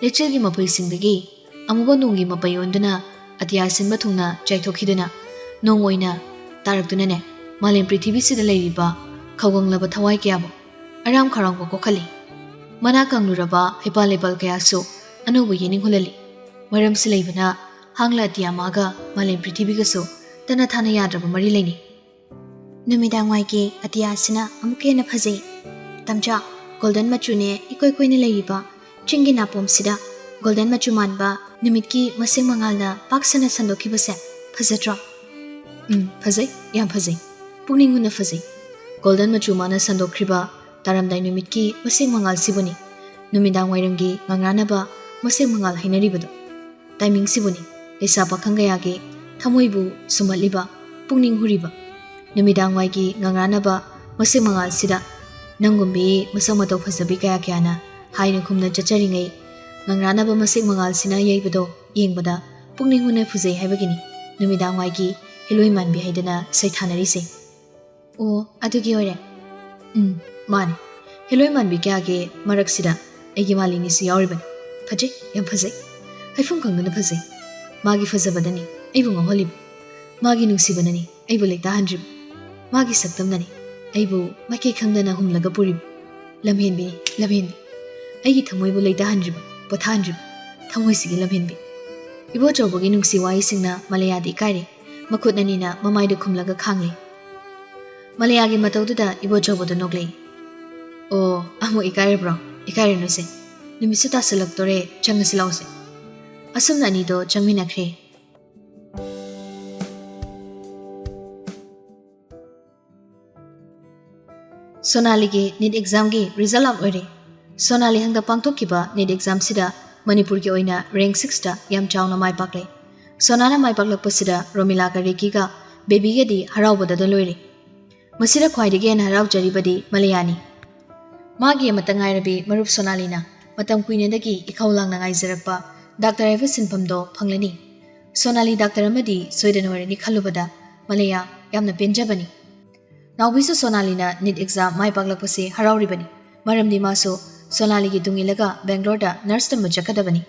ꯂꯩꯆꯤꯜꯒꯤ ꯃꯄꯩꯁꯤꯡꯗꯒꯤ ꯑꯃꯨꯕ ꯅꯣꯡꯒꯤ ꯃꯄꯩ ꯑꯣꯟꯗꯨꯅ ꯑꯇꯤꯌꯥ ꯁꯤꯟꯕ ꯊꯨꯡꯅ ꯆꯥꯏꯊꯣꯛꯈꯤꯗꯨꯅ ꯅꯣꯡ ꯑꯣꯏꯅ ꯇꯥꯔꯛꯇꯨꯅꯅꯦ, ꯃꯥꯂꯦꯝ ꯄ꯭ꯔꯤꯊꯤꯕꯤꯁꯤꯗ ꯂꯩꯔꯤꯕ ꯈꯧꯒꯪꯂꯕ ꯊꯋꯥꯏ ꯀꯌꯥꯕꯨ ꯑꯔꯥꯝ ꯈꯧꯔꯥꯡꯕ ꯀꯣꯛꯍꯜꯂꯤ꯫ ꯃꯅꯥ ꯀꯪꯂꯨꯔꯕ ꯍꯩꯄꯥꯜ ꯂꯩꯄꯥꯜ ꯀꯌꯥꯁꯨ ꯑꯅꯧꯕ ꯌꯦꯅꯤꯡ ꯍꯨꯜꯍꯜꯂꯤ꯫ ꯃꯔꯝꯁꯤ ꯂꯩꯕꯅ ꯍꯥꯡꯂ ꯑꯇꯤꯌꯥ ꯃꯥꯒ ꯃꯥꯂꯦꯝ ꯄ꯭ꯔꯤꯊꯤꯕꯤꯒꯁꯨ ꯇꯠꯅ ꯊꯥꯅ ꯌꯥꯗ꯭ꯔꯕ ꯃꯔꯤ ꯂꯩꯅꯩ꯫ ꯅꯨꯃꯤꯗꯥꯡꯋꯥꯏꯒꯤ ꯑꯇꯤꯌꯥꯁꯤꯅ ꯑꯃꯨꯛꯀ ꯍꯦꯟꯅ ꯐꯖꯩ꯫ ꯇꯝꯆꯥ, ꯒꯣꯜꯗꯟ ꯃꯆꯨꯅꯦ ꯏꯀꯣꯏ ꯀꯣꯏꯅ ꯂꯩꯔꯤꯕ ꯆꯤꯡꯒꯤ ꯅꯥꯄꯣꯝꯁꯤꯗ ꯒꯣꯜꯗꯟ ꯃꯆꯨ ꯃꯥꯟꯕ ꯅꯨꯃꯤꯠꯀꯤ ꯃꯁꯦꯛ ꯃꯉꯥꯜꯅ ꯄꯥꯛ ꯁꯟꯅ ꯁꯟꯗꯣꯛꯈꯤꯕꯁꯦ ꯐꯖꯗ꯭ꯔꯣ? ꯎꯝ, ꯐꯖꯩ, ꯌꯥꯝ ꯐꯖꯩ꯫ ꯄꯨꯛꯅꯤꯡ ꯍꯨꯅ ꯐꯖꯩ꯫ ꯒꯣꯜꯗꯟ ꯃꯆꯨ ꯃꯥꯅ ꯁꯟꯗꯣꯛꯈ꯭ꯔꯤꯕ ꯇꯥꯔꯝꯗꯥꯏ ꯅꯨꯃꯤꯠꯀꯤ ꯃꯁꯦꯛ ꯃꯉꯥꯜꯁꯤꯕꯨꯅꯤ ꯅꯨꯃꯤꯗꯥꯡ ꯋꯥꯏꯔꯝꯒꯤ ꯉꯥꯡꯔꯥꯅꯕ ꯃꯁꯦꯛ ꯃꯉꯥꯜ ꯍꯥꯏꯅꯔꯤꯕꯗꯣ꯫ ꯇꯥꯏꯃꯤꯡꯁꯤꯕꯨꯅꯤ ꯂꯩꯁꯥ ꯄꯥꯈꯪ ꯀꯌꯥꯒꯤ ꯊꯃꯣꯏꯕꯨ ꯁꯨꯝꯍꯠꯂꯤꯕ, ꯄꯨꯛꯅꯤꯡ ꯍꯨꯔꯤꯕ꯫ ꯅꯨꯃꯤꯗꯥꯡ ꯋꯥꯏꯒꯤ ꯉꯥꯡꯔꯥꯅꯕ ꯃꯁꯦꯛ ꯃꯉꯥꯜꯁꯤꯗ ꯅꯪꯒꯨꯝꯕꯤ ꯃꯁꯛ ꯃꯇꯧ ꯐꯖꯕꯤ ꯀꯌꯥ ꯀꯌꯥꯅ ꯍꯥꯏꯅ ꯈꯨꯝꯅ ꯆꯠꯆꯔꯤꯉꯩ, ꯉꯥꯡꯔꯥꯅꯕ ꯃꯁꯦꯛ ꯃꯉꯥꯜꯁꯤꯅ ꯌꯩꯕꯗꯣ ꯌꯦꯡꯕꯗ ꯄꯨꯛꯅꯤꯡ ꯍꯨꯅ ꯐꯨꯖꯩ ꯍꯥꯏꯕꯒꯤꯅꯤ ꯅꯨꯃꯤꯗꯥꯡ ꯋꯥꯏꯒꯤ ꯍꯤꯂꯣꯏ ꯃꯥꯟꯕꯤ ꯍꯥꯏꯗꯅ ꯁꯩꯊꯥꯅꯔꯤꯁꯦ꯫ ꯑꯣ, ꯑꯗꯨꯒꯤ ꯑꯣꯏꯔꯦ꯫ ꯎꯝ, ꯃꯥꯅꯦ꯫ ꯍꯤꯂꯣꯏ ꯃꯥꯟꯕꯤ ꯀꯌꯥꯒꯤ ꯃꯔꯛꯁꯤꯗ ꯑꯩꯒꯤ ꯃꯥꯂꯦꯝꯅꯤꯁꯨ ꯌꯥꯎꯔꯤꯕꯅꯤ꯫ ꯐꯖꯩ, ꯌꯥꯝ ꯐꯖꯩ꯫ ꯍꯥꯏꯐꯝ ꯈꯪꯗꯅ ꯐꯖꯩ꯫ ꯃꯥꯒꯤ ꯐꯖꯕꯗꯅꯤ ꯑꯩꯕꯨ ꯉꯥꯎꯍꯜꯂꯤꯕ꯫ ꯃꯥꯒꯤ ꯅꯨꯡꯁꯤꯕꯅꯅꯤ ꯑꯩꯕꯨ ꯂꯩꯇꯥꯍꯟꯗ꯭ꯔꯤꯕ꯫ ꯃꯥꯒꯤ ꯁꯛꯇꯝꯅꯅꯤ ꯑꯩꯕꯨ ꯃꯥꯏꯀꯩ ꯈꯪꯗꯅ ꯍꯨꯝꯂꯒ ꯄꯨꯔꯤꯕ꯫ ꯂꯝꯍꯦꯟꯕꯤꯅꯤ, ꯂꯝꯍꯦꯟꯕꯤ꯫ ꯑꯩꯒꯤ ꯊꯃꯣꯏꯕꯨ ꯂꯩꯇꯥꯍꯟꯗ꯭ꯔꯤꯕ, ꯄꯣꯊꯥꯍꯟꯗ꯭ꯔꯤꯕ꯫ ꯊꯃꯣꯏꯁꯤꯒꯤ ꯂꯝꯍꯦꯟꯕꯤ꯫ ꯏꯕꯣꯆꯧꯕꯒꯤ ꯅꯨꯡꯁꯤ ꯋꯥꯍꯩꯁꯤꯡꯅ ꯃꯂꯌꯥꯗꯤ ꯏꯀꯥꯏꯔꯦ꯫ ꯃꯈꯨꯠ ꯑꯅꯤꯅ ꯃꯃꯥꯏꯗꯨ ꯈꯨꯝꯂꯒ ꯈꯥꯡꯂꯦ꯫ ꯃꯂꯌꯥꯒꯤ ꯃꯇꯧꯗꯨꯗ ꯏꯕꯣꯆꯧꯕꯗꯨ ꯅꯣꯛꯂꯛꯏ꯫ "ꯑꯣ, ꯑꯃꯨꯛ ꯏꯀꯥꯏꯔꯕ꯭ꯔꯣ? ꯏꯀꯥꯏꯔꯨꯅꯨꯁꯦ꯫ ꯅꯨꯃꯤꯠꯁꯨ ꯇꯥꯁꯤꯜꯂꯛꯇꯣꯔꯦ, ꯆꯪꯉꯁꯤ ꯂꯥꯛꯑꯣꯁꯦ꯫ ꯑꯁꯨꯝꯅ ꯑꯅꯤꯗꯣ ꯆꯪꯃꯤꯟꯅꯈ꯭ꯔꯦ꯫ ꯁꯣꯅꯥꯂꯤꯒꯤ ꯅꯤꯠ ꯑꯦꯛꯖꯥꯝꯒꯤ ꯔꯤꯖꯜ ꯑꯥꯎꯠ ꯑꯣꯏꯔꯦ꯫ ꯁꯣꯅꯥꯂꯤ ꯍꯟꯗꯛ ꯄꯥꯡꯊꯣꯛꯈꯤꯕ ꯅꯤꯠ ꯑꯦꯛꯖꯥꯝꯁꯤꯗ ꯃꯅꯤꯄꯨꯔꯒꯤ ꯑꯣꯏꯅ ꯔꯦꯡꯛ ꯁꯤꯛꯁꯇ ꯌꯥꯝ ꯆꯥꯎꯅ ꯃꯥꯏ ꯄꯥꯛꯂꯦ꯫ ꯁꯣꯅꯥꯅ ꯃꯥꯏ ꯄꯥꯛꯂꯛꯄꯁꯤꯗ ꯔꯣꯃꯤꯂꯥꯒ ꯔꯦꯀꯤꯒ ꯕꯦꯕꯤꯒꯗꯤ ꯍꯔꯥꯎꯕꯗꯗ ꯂꯣꯏꯔꯦ꯫ ꯃꯁꯤꯗ ꯈ꯭ꯋꯥꯏꯗꯒꯤ ꯍꯦꯟꯅ ꯍꯔꯥꯎꯖꯔꯤꯕꯗꯤ ꯃꯂꯌꯥꯅꯤ꯫ ꯃꯥꯒꯤ ꯑꯃꯠꯇ ꯉꯥꯏꯔꯕꯤ ꯃꯔꯨꯞ ꯁꯣꯅꯥꯂꯤꯅ ꯃꯇꯝ ꯀꯨꯏꯅꯗꯒꯤ ꯏꯈꯧ ꯂꯥꯡꯅ ꯉꯥꯏꯖꯔꯛꯄ ꯗꯥꯛꯇꯔ ꯍꯥꯏꯕ ꯁꯤꯟꯐꯝꯗꯣ ꯐꯪꯂꯅꯤ꯫ ꯁꯣꯅꯥꯂꯤ ꯗꯥꯛꯇꯔ ꯑꯃꯗꯤ ꯁꯣꯏꯗꯅ ꯑꯣꯏꯔꯅꯤ ꯈꯜꯂꯨꯕꯗ ꯃꯂꯌꯥ ꯌꯥꯝꯅ ꯄꯦꯟꯖꯕꯅꯤ꯫ ꯅꯥꯎꯕꯤꯁꯨ ꯁꯣꯅꯥꯂꯤꯅ ꯅꯤꯠ ꯑꯦꯛꯖꯥꯝ ꯃꯥꯏ ꯄꯥꯛꯂꯛꯄꯁꯦ ꯍꯔꯥꯎꯔꯤꯕꯅꯤ꯫ ꯃꯔꯝꯗꯤ ꯃꯥꯁꯨ ꯁꯣꯅꯥꯂꯤꯒꯤ ꯇꯨꯡ ꯏꯜꯂꯒ ꯕꯦꯡꯒ꯭ꯂꯣꯔꯗ ꯅꯔꯁ ꯇꯝꯕ ꯆꯠꯀꯗꯕꯅꯤ꯫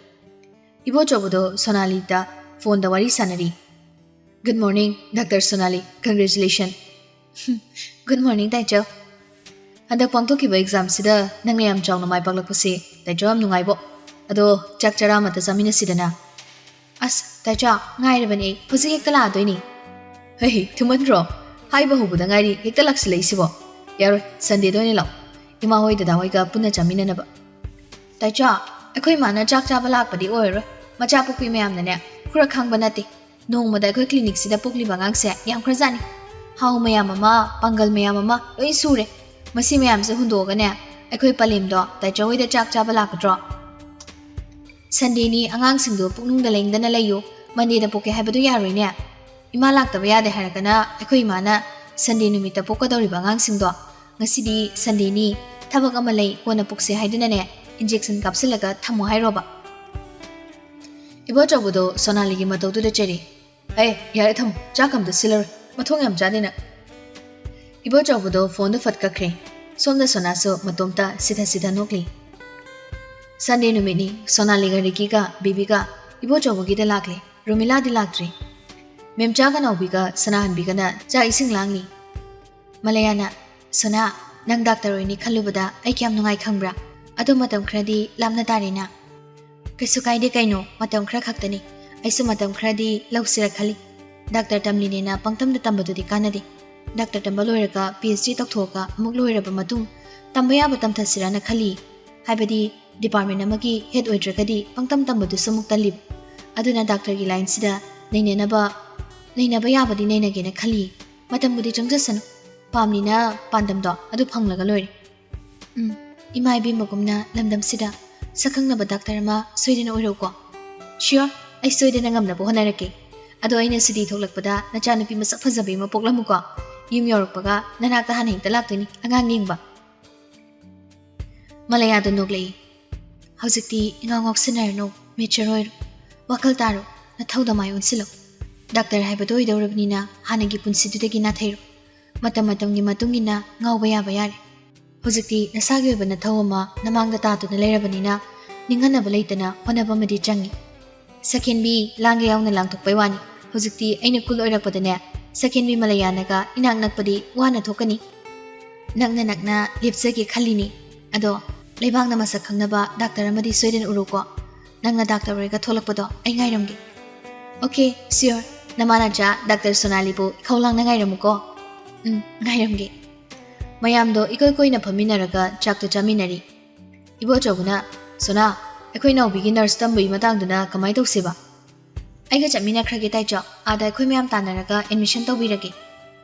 ꯏꯕꯣꯆꯧꯕꯗꯣ ꯁꯣꯅꯥꯂꯤꯗ ꯐꯣꯟꯗ ꯋꯥꯔꯤ ꯁꯥꯟꯅꯔꯤ꯫ "Good morning, doctor Sonali. Congratulation!" "Good morning, Taichou. ꯍꯟꯗꯛ ꯄꯥꯡꯊꯣꯛꯈꯤꯕ ꯑꯦꯛꯖꯥꯝꯁꯤꯗ ꯅꯪꯅ ꯌꯥꯝ ꯆꯥꯎꯅ ꯃꯥꯏ ꯄꯥꯛꯂꯛꯄꯁꯦ ꯇꯥꯏꯆꯧ ꯌꯥꯝ ꯅꯨꯡꯉꯥꯏꯕꯣ꯫ ꯑꯗꯣ ꯆꯥꯛ ꯆꯔꯥ ꯑꯃꯇ ꯆꯥꯃꯤꯟꯅꯁꯤꯗꯅ?" "ꯑꯁ, ꯇꯥꯏꯆꯧ, ꯉꯥꯏꯔꯕꯅꯦ ꯑꯩ꯫ ꯍꯧꯖꯤꯛ ꯍꯦꯛꯇ ꯂꯥꯛꯑꯗꯣꯏꯅꯤ꯫" "ꯍꯩ, ꯊꯨꯃꯟꯗ꯭ꯔꯣ? ꯍꯥꯏꯕ ꯍꯧꯕꯗ ꯉꯥꯏꯔꯤ, ꯍꯦꯛꯇ ꯂꯥꯛꯁꯤꯜꯂꯛꯏꯁꯤꯕꯣ? ꯌꯥꯔꯣꯏ, ꯁꯟꯗꯦꯗ ꯑꯣꯏꯅ ꯂꯥꯛꯑꯣ꯫ ꯏꯃꯥ ꯍꯣꯏ, ꯗꯗꯥ ꯍꯣꯏꯒ ꯄꯨꯟꯅ ꯆꯥꯃꯤꯟꯅꯅꯕ꯫" "ꯇꯥꯏꯆꯧ, ꯑꯩꯈꯣꯏ ꯏꯃꯥꯅ ꯆꯥꯛ ꯆꯥꯕ ꯂꯥꯛꯄꯗꯤ ꯑꯣꯏꯔꯔꯣꯏ꯫ ꯃꯆꯥ ꯄꯣꯛꯄꯤ ꯃꯌꯥꯝꯅꯅꯦ, ꯈꯨꯔ ꯈꯥꯡꯕ ꯅꯠꯇꯦ꯫ ꯅꯣꯡꯃꯗ ꯑꯩꯈꯣꯏ ꯀ꯭ꯂꯤꯅꯤꯛꯁꯤꯗ ꯄꯣꯛꯂꯤꯕ ꯑꯉꯥꯡꯁꯦ ꯌꯥꯝꯈ꯭ꯔꯖꯥꯠꯅꯤ꯫ ꯍꯥꯎ ꯃꯌꯥꯝ ꯑꯃ, ꯄꯥꯡꯒꯜ ꯃꯌꯥꯝ ꯑꯃ ꯂꯣꯏ ꯁꯨꯔꯦ꯫ ꯃꯁꯤ ꯃꯌꯥꯝꯁꯦ ꯍꯨꯟꯗꯣꯛꯑꯒꯅꯦ, ꯑꯩꯈꯣꯏ ꯄꯂꯦꯝꯗꯣ ꯇꯥꯏꯆꯧ ꯍꯣꯏꯗ ꯆꯥꯛ ꯆꯥꯕ ꯂꯥꯛꯀꯗ꯭ꯔꯣ?" "ꯁꯟꯗꯦꯅꯤ, ꯑꯉꯥꯡꯁꯤꯡꯗꯣ ꯄꯨꯛꯅꯨꯡꯗ ꯂꯦꯡꯗꯅ ꯂꯩꯌꯨ꯫ ꯃꯟꯗꯦꯗ ꯄꯣꯛꯀꯦ ꯍꯥꯏꯕꯗꯨ ꯌꯥꯔꯣꯏꯅꯦ꯫ ꯏꯃꯥ ꯂꯥꯛꯇꯕ ꯌꯥꯗꯦ ꯍꯥꯏꯔꯒꯅ ꯑꯩꯈꯣꯏ ꯏꯃꯥꯅ ꯁꯟꯗꯦ ꯅꯨꯃꯤꯠꯇ ꯄꯣꯛꯀꯗꯧꯔꯤꯕ ꯑꯉꯥꯡꯁꯤꯡꯗꯣ ꯉꯁꯤꯗꯤ ꯁꯟꯗꯦꯅꯤ, ꯊꯕꯛ ꯑꯃ ꯂꯩ, ꯀꯣꯟꯅ ꯄꯣꯛꯁꯦ ꯍꯥꯏꯗꯨꯅꯅꯦ, ꯏꯟꯖꯦꯛꯁꯟ ꯀꯥꯞꯁꯤꯜꯂꯒ ꯊꯝꯃꯣ ꯍꯥꯏꯔꯣꯕ꯫" ꯏꯕꯣꯆꯧꯕꯗꯣ ꯁꯣꯅꯥꯂꯤꯒꯤ ꯃꯇꯧꯗꯨꯗ ꯆꯩꯔꯤ꯫ "ꯑꯦ, ꯌꯥꯔꯦ, ꯊꯝꯃꯣ, ꯆꯥꯛ ꯑꯝꯇ ꯁꯤꯜꯂꯔꯣꯏ, ꯃꯊꯣꯡ ꯌꯥꯝ ꯆꯥꯗꯦ ꯅꯪ꯫" ꯏꯕꯣꯆꯧꯕꯗꯣ ꯐꯣꯟꯗꯣ ꯐꯠ ꯀꯛꯈ꯭ꯔꯦ꯫ ꯁꯣꯝꯗ ꯁꯣꯅꯥꯁꯨ ꯃꯇꯣꯝꯇ ꯁꯤꯊ ꯁꯤꯊ ꯅꯣꯛꯂꯤ꯫ ꯁꯟꯗꯦ ꯅꯨꯃꯤꯠꯅꯤ꯫ ꯁꯣꯅꯥꯂꯤꯒ ꯔꯤꯀꯤꯒ ꯕꯦꯕꯤꯒ ꯏꯕꯣꯆꯧꯕꯒꯤꯗ ꯂꯥꯛꯂꯦ꯫ ꯔꯣꯃꯤꯂꯥꯗꯤ ꯂꯥꯛꯇ꯭ꯔꯤ꯫ ꯃꯦꯝꯆꯥꯒ ꯅꯥꯎꯕꯤꯒ ꯁꯅꯥꯍꯟꯕꯤꯒꯅ ꯆꯥꯛ ꯏꯁꯤꯡ ꯂꯥꯡꯂꯤ꯫ ꯃꯂꯌꯥꯅ, "ꯁꯣꯅꯥ, ꯅꯪ ꯗꯥꯛꯇꯔ ꯑꯣꯏꯅꯤ ꯈꯜꯂꯨꯕꯗ ꯑꯩ ꯀꯌꯥꯝ ꯅꯨꯡꯉꯥꯏ ꯈꯪꯕ꯭ꯔꯥ? ꯑꯗꯣ ꯃꯇꯝ ꯈꯔꯗꯤ ꯂꯥꯞꯅ ꯇꯥꯔꯦꯅ꯫" "ꯀꯩꯁꯨ ꯀꯥꯏꯗꯦ ꯀꯩꯅꯣ, ꯃꯇꯝ ꯈꯔ ꯈꯛꯇꯅꯤ꯫ ꯑꯩꯁꯨ ꯃꯇꯝ ꯈꯔꯗꯤ ꯂꯧꯁꯤꯔ ꯈꯜꯂꯤ꯫ ꯗꯥꯛꯇꯔ ꯇꯝꯂꯤꯅꯦꯅ ꯄꯪꯇꯝꯗ ꯇꯝꯕꯗꯨꯗꯤ ꯀꯥꯟꯅꯗꯦ꯫ ꯗꯥꯛꯇꯔ ꯇꯝꯕ ꯂꯣꯏꯔꯒ ꯄꯤ ꯑꯩꯆ ꯗꯤ ꯇꯧꯊꯣꯛꯑꯒ ꯑꯃꯨꯛ ꯂꯣꯏꯔꯕ ꯃꯇꯨꯡ ꯇꯝꯕ ꯌꯥꯕ ꯇꯝꯊꯁꯤꯔꯅ ꯈꯜꯂꯤ꯫ ꯍꯥꯏꯕꯗꯤ ꯗꯤꯄꯥꯔꯠꯃꯦꯟ ꯑꯃꯒꯤ ꯍꯦꯗ ꯑꯣꯏꯗ꯭ꯔꯒꯗꯤ ꯄꯪꯇꯝ ꯇꯝꯕꯗꯨꯁꯨ ꯑꯃꯨꯛ ꯇꯜꯂꯤꯕ꯫ ꯑꯗꯨꯅ ꯗꯥꯛꯇꯔꯒꯤ ꯂꯥꯏꯟꯁꯤꯗ ꯅꯩꯅꯅꯕ, ꯅꯩꯅꯕ ꯌꯥꯕꯗꯤ ꯅꯩꯅꯒꯦꯅ ꯈꯜꯂꯤ꯫ ꯃꯇꯝꯕꯨꯗꯤ ꯆꯪꯖꯁꯅꯨ, ꯄꯥꯝꯂꯤꯅ ꯄꯥꯟꯗꯝꯗꯣ ꯑꯗꯨ ꯐꯪꯂꯒ ꯂꯣꯏꯔꯦ꯫" "ꯎꯝ, ꯏꯃꯥ ꯏꯕꯦꯝꯃꯒꯨꯝꯅ ꯂꯝꯗꯝꯁꯤꯗ ꯁꯛꯈꯪꯅꯕ ꯗꯥꯛꯇꯔ ꯑꯃ ꯁꯣꯏꯗꯅ ꯑꯣꯏꯔꯧꯀꯣ꯫" "ꯁꯤꯌꯣꯔ, ꯑꯩ ꯁꯣꯏꯗꯅ ꯉꯝꯅꯕ ꯍꯣꯠꯅꯔꯛꯀꯦ꯫ ꯑꯗꯣ ꯑꯩꯅ ꯁꯨꯇꯤ ꯊꯣꯛꯂꯛꯄꯗ ꯅꯆꯥꯅꯨꯄꯤ ꯃꯁꯛ ꯐꯖꯕꯤ ꯑꯃ ꯄꯣꯛꯂꯝꯃꯨꯀꯣ꯫ ꯌꯨꯝ ꯌꯧꯔꯛꯄꯒ ꯅꯅꯥꯛꯇ ꯍꯥꯟꯅ ꯍꯦꯛꯇ ꯂꯥꯛꯇꯣꯏꯅꯤ ꯑꯉꯥꯡ ꯌꯦꯡꯕ꯫ ꯃꯂꯌꯥꯗꯣ ꯅꯣꯛꯂꯛꯏ꯫ ꯍꯧꯖꯤꯛꯇꯤ ꯏꯉꯥꯎ ꯉꯥꯎꯁꯤꯟꯅꯔꯅꯨ, ꯃꯦꯆꯔ ꯑꯣꯏꯔꯣ꯫ ꯋꯥꯈꯜ ꯇꯥꯔꯣ, ꯅꯊꯧꯗ ꯃꯥꯏ ꯑꯣꯟꯁꯤꯜꯂꯣ꯫ ꯗꯥꯛꯇꯔ ꯍꯥꯏꯕꯗꯣ ꯑꯣꯏꯗꯧꯔꯕꯅꯤꯅ ꯍꯥꯟꯅꯒꯤ ꯄꯨꯟꯁꯤꯗꯨꯗꯒꯤ ꯅꯥꯊꯩꯔꯣ꯫ ꯃꯇꯝ ꯃꯇꯝꯒꯤ ꯃꯇꯨꯡ ꯏꯟꯅ ꯉꯥꯎꯕ ꯌꯥꯕ ꯌꯥꯔꯦ꯫ ꯍꯧꯖꯤꯛꯇꯤ ꯅꯁꯥꯒꯤ ꯑꯣꯏꯕ ꯅꯊꯧ ꯑꯃ ꯅꯃꯥꯡꯗ ꯇꯥꯗꯨꯅ ꯂꯩꯔꯕꯅꯤꯅ ꯅꯤꯡꯍꯟꯅꯕ ꯂꯩꯇꯅ ꯍꯣꯠꯅꯕ ꯑꯃꯗꯤ ꯆꯪꯏ꯫ ꯁꯦꯀꯦꯟꯕꯤ ꯂꯥꯡꯒꯦ ꯌꯥꯎꯅ ꯂꯥꯡꯊꯣꯛꯄꯩ ꯋꯥꯅꯤ꯫ ꯍꯧꯖꯤꯛꯇꯤ ꯑꯩꯅ ꯀꯨꯜ ꯑꯣꯏꯔꯛꯄꯗꯅꯦ, ꯁꯦꯀꯦꯟꯕꯤ ꯃꯂꯌꯥꯅꯒ ꯏꯅꯥꯛ ꯅꯛꯄꯗꯤ ꯋꯥꯅ ꯊꯣꯛꯀꯅꯤ꯫ ꯅꯛꯅ ꯅꯛꯅ ꯂꯦꯞꯆꯒꯦ ꯈꯜꯂꯤꯅꯤ꯫ ꯑꯗꯣ ꯂꯩꯕꯥꯛꯅ ꯃꯁꯛ ꯈꯪꯅꯕ ꯗꯥꯛꯇꯔ ꯑꯃꯗꯤ ꯁꯣꯏꯗꯅ ꯎꯔꯣꯀꯣ꯫ ꯅꯪꯅ ꯗꯥꯛꯇꯔ ꯑꯣꯏꯔꯒ ꯊꯣꯛꯂꯛꯄꯗꯣ ꯑꯩ ꯉꯥꯏꯔꯝꯒꯦ꯫ Okay, sure. ꯅꯃꯥ ꯅꯆꯥ ꯗꯥꯛꯇꯔ ꯁꯣꯅꯥꯂꯤꯕꯨ ꯏꯈꯧ ꯂꯥꯡꯅ ꯉꯥꯏꯔꯝꯃꯨꯀꯣ꯫ ꯎꯝ, ꯉꯥꯏꯔꯝꯒꯦ꯫ ꯃꯌꯥꯝꯗꯣ ꯏꯀꯣꯏ ꯀꯣꯏꯅ ꯐꯝꯃꯤꯟꯅꯔꯒ ꯆꯥꯛꯇꯣ ꯆꯥꯃꯤꯟꯅꯔꯤ꯫ ꯏꯕꯣꯆꯧꯕꯅ, "ꯁꯣꯅꯥ, ꯑꯩꯈꯣꯏ ꯅꯥꯎꯕꯤꯒꯤ ꯅꯔꯁ ꯇꯝꯕꯒꯤ ꯃꯇꯥꯡꯗꯨꯅ ꯀꯃꯥꯏ ꯇꯧꯁꯦꯕ?" "ꯑꯩꯒ ꯆꯠꯃꯤꯟꯅꯈ꯭ꯔꯒꯦ ꯇꯥꯏꯆꯧ, ꯑꯥꯗ ꯑꯩꯈꯣꯏ ꯃꯌꯥꯝ ꯇꯥꯟꯅꯔꯒ ꯑꯦꯗꯃꯤꯁꯟ ꯇꯧꯕꯤꯔꯒꯦ꯫